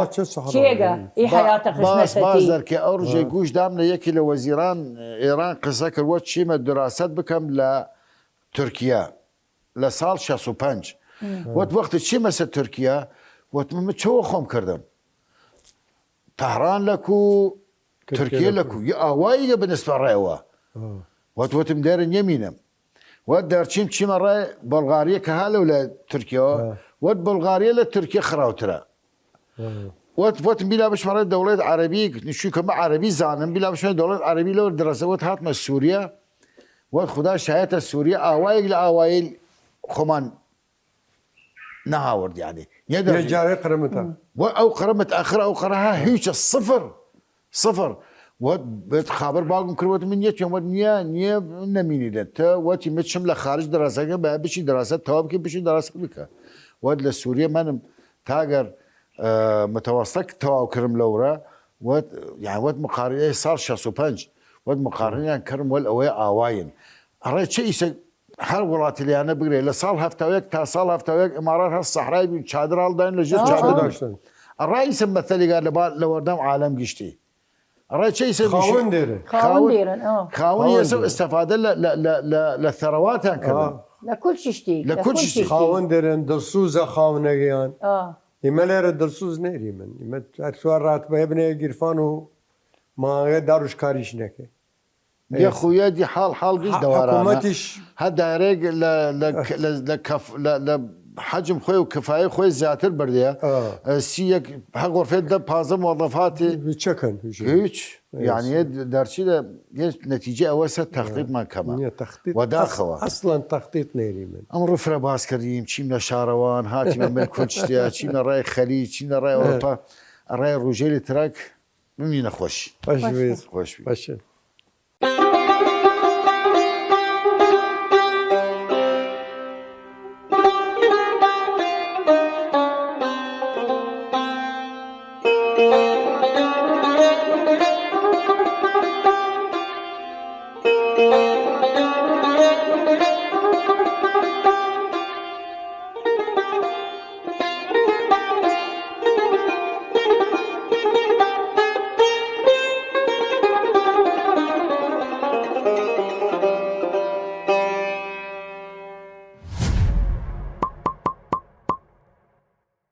چێگە ئی حیاتە خستنە سەتی. باس دەرکە ئەو ڕژێ گوش دام لە یەکی لە وەزیران ئێران قسە کرد وەت چیمە دراسەت بکەم لە تورکیا لە ساڵ شەست و پەنج. وەت وەخت چیمە سە تورکیا وەت من چەوە خۆم کردم تەهران لەکو تورکیا لەکو یە ئاواییگە بنسبە ڕێوە. وەت وەتم دێرە نیەمینم. وەت دەرچیم چیمە ڕێ بەڵغاریە کە هالەو لە تورکیەوە. وەت بەڵغاریە لە تورکیە خراوترە. وەت وەتم بیلا بچمە ڕێ دەوڵەت عەرەبی نشوکە مە عەرەبی زانم بیلا بچمە دەوڵەت عەرەبی لەوەر درەسە وەت هاتمە سووریا. وەت خودا شایەتە سووریا ئاوایەک لە ئاوایل خۆمان نەهاورد یانی یە جارێ قرمتە. وە ئەو قرمت ئەخر ئەو قەرەها هیچە سفر سفر. وەت بێت خابر باگم کرد وەت من یەتیەم وەت نیە نیە نەمینیدە تە وەتی مچم لە خارج دەراسەکە بە بچی دەراسە تەوابکی بچی دەراسە بکە. وەت لە سووریە مەنم تاگەر متەوەستەک تەواو کردم لەورە. وەت یان وەت مقارنەی ساڵ شەست و پەنج وەت مقارنیان کردم وەل ئەوەی ئاواین ئەڕێ چه ئیسە هەر وڵاتیلیانە بگرێ لە ساڵ هەفتاوێک تا ساڵ هەفتاوێک ئمارات هەر سەحرای بوون چادر هەڵداین لە ژێر چادر داشتن. ئەڕا ئیسە مەتەلیگا لە بار لە وەردەم عالەم گشتی ئەڕا چه ئیسە خاوەن دێرن. خاوەن ئیسە ئستەفادە لە لە لە لە لە ثەرەواتان کردن. لە کل شتیک لە کل شتیک خاوەن دێرن دڵسوزە خاونەگەیان. ئیمە لێرە دڵسوز نێریمن ئیمە هەر سوار ڕات بە بنێ گیرفان و ماگە داروش کاریش نەکەی. یە خویەدی حاڵ حاڵ گشت دەوارانە. حکومەتیش هە دارێک لە لە لە لە کەف لە لە حەجم خوێ و کفایە خوێ زیاتر بردیە. سی یەک هە غرفێت دە پازە موەظەفاتی. چەکەن هیچ یعنی دەرچی لە یە نەتیجە ئەوە سە تەخطیطمان کەمە. نیە تەخطیط وەداخەوە ئەسڵەن تەخطیط نێریمن. ئەم ڕفرە باس کردیم چیم لە شارەوان هاتیمە مل کونچتیا چیمە ڕای خەلی چیمە ڕای ئەوروپا ڕای ڕوژێلی ترەک. بمینە خۆش. خۆش بێت. خۆش بێت.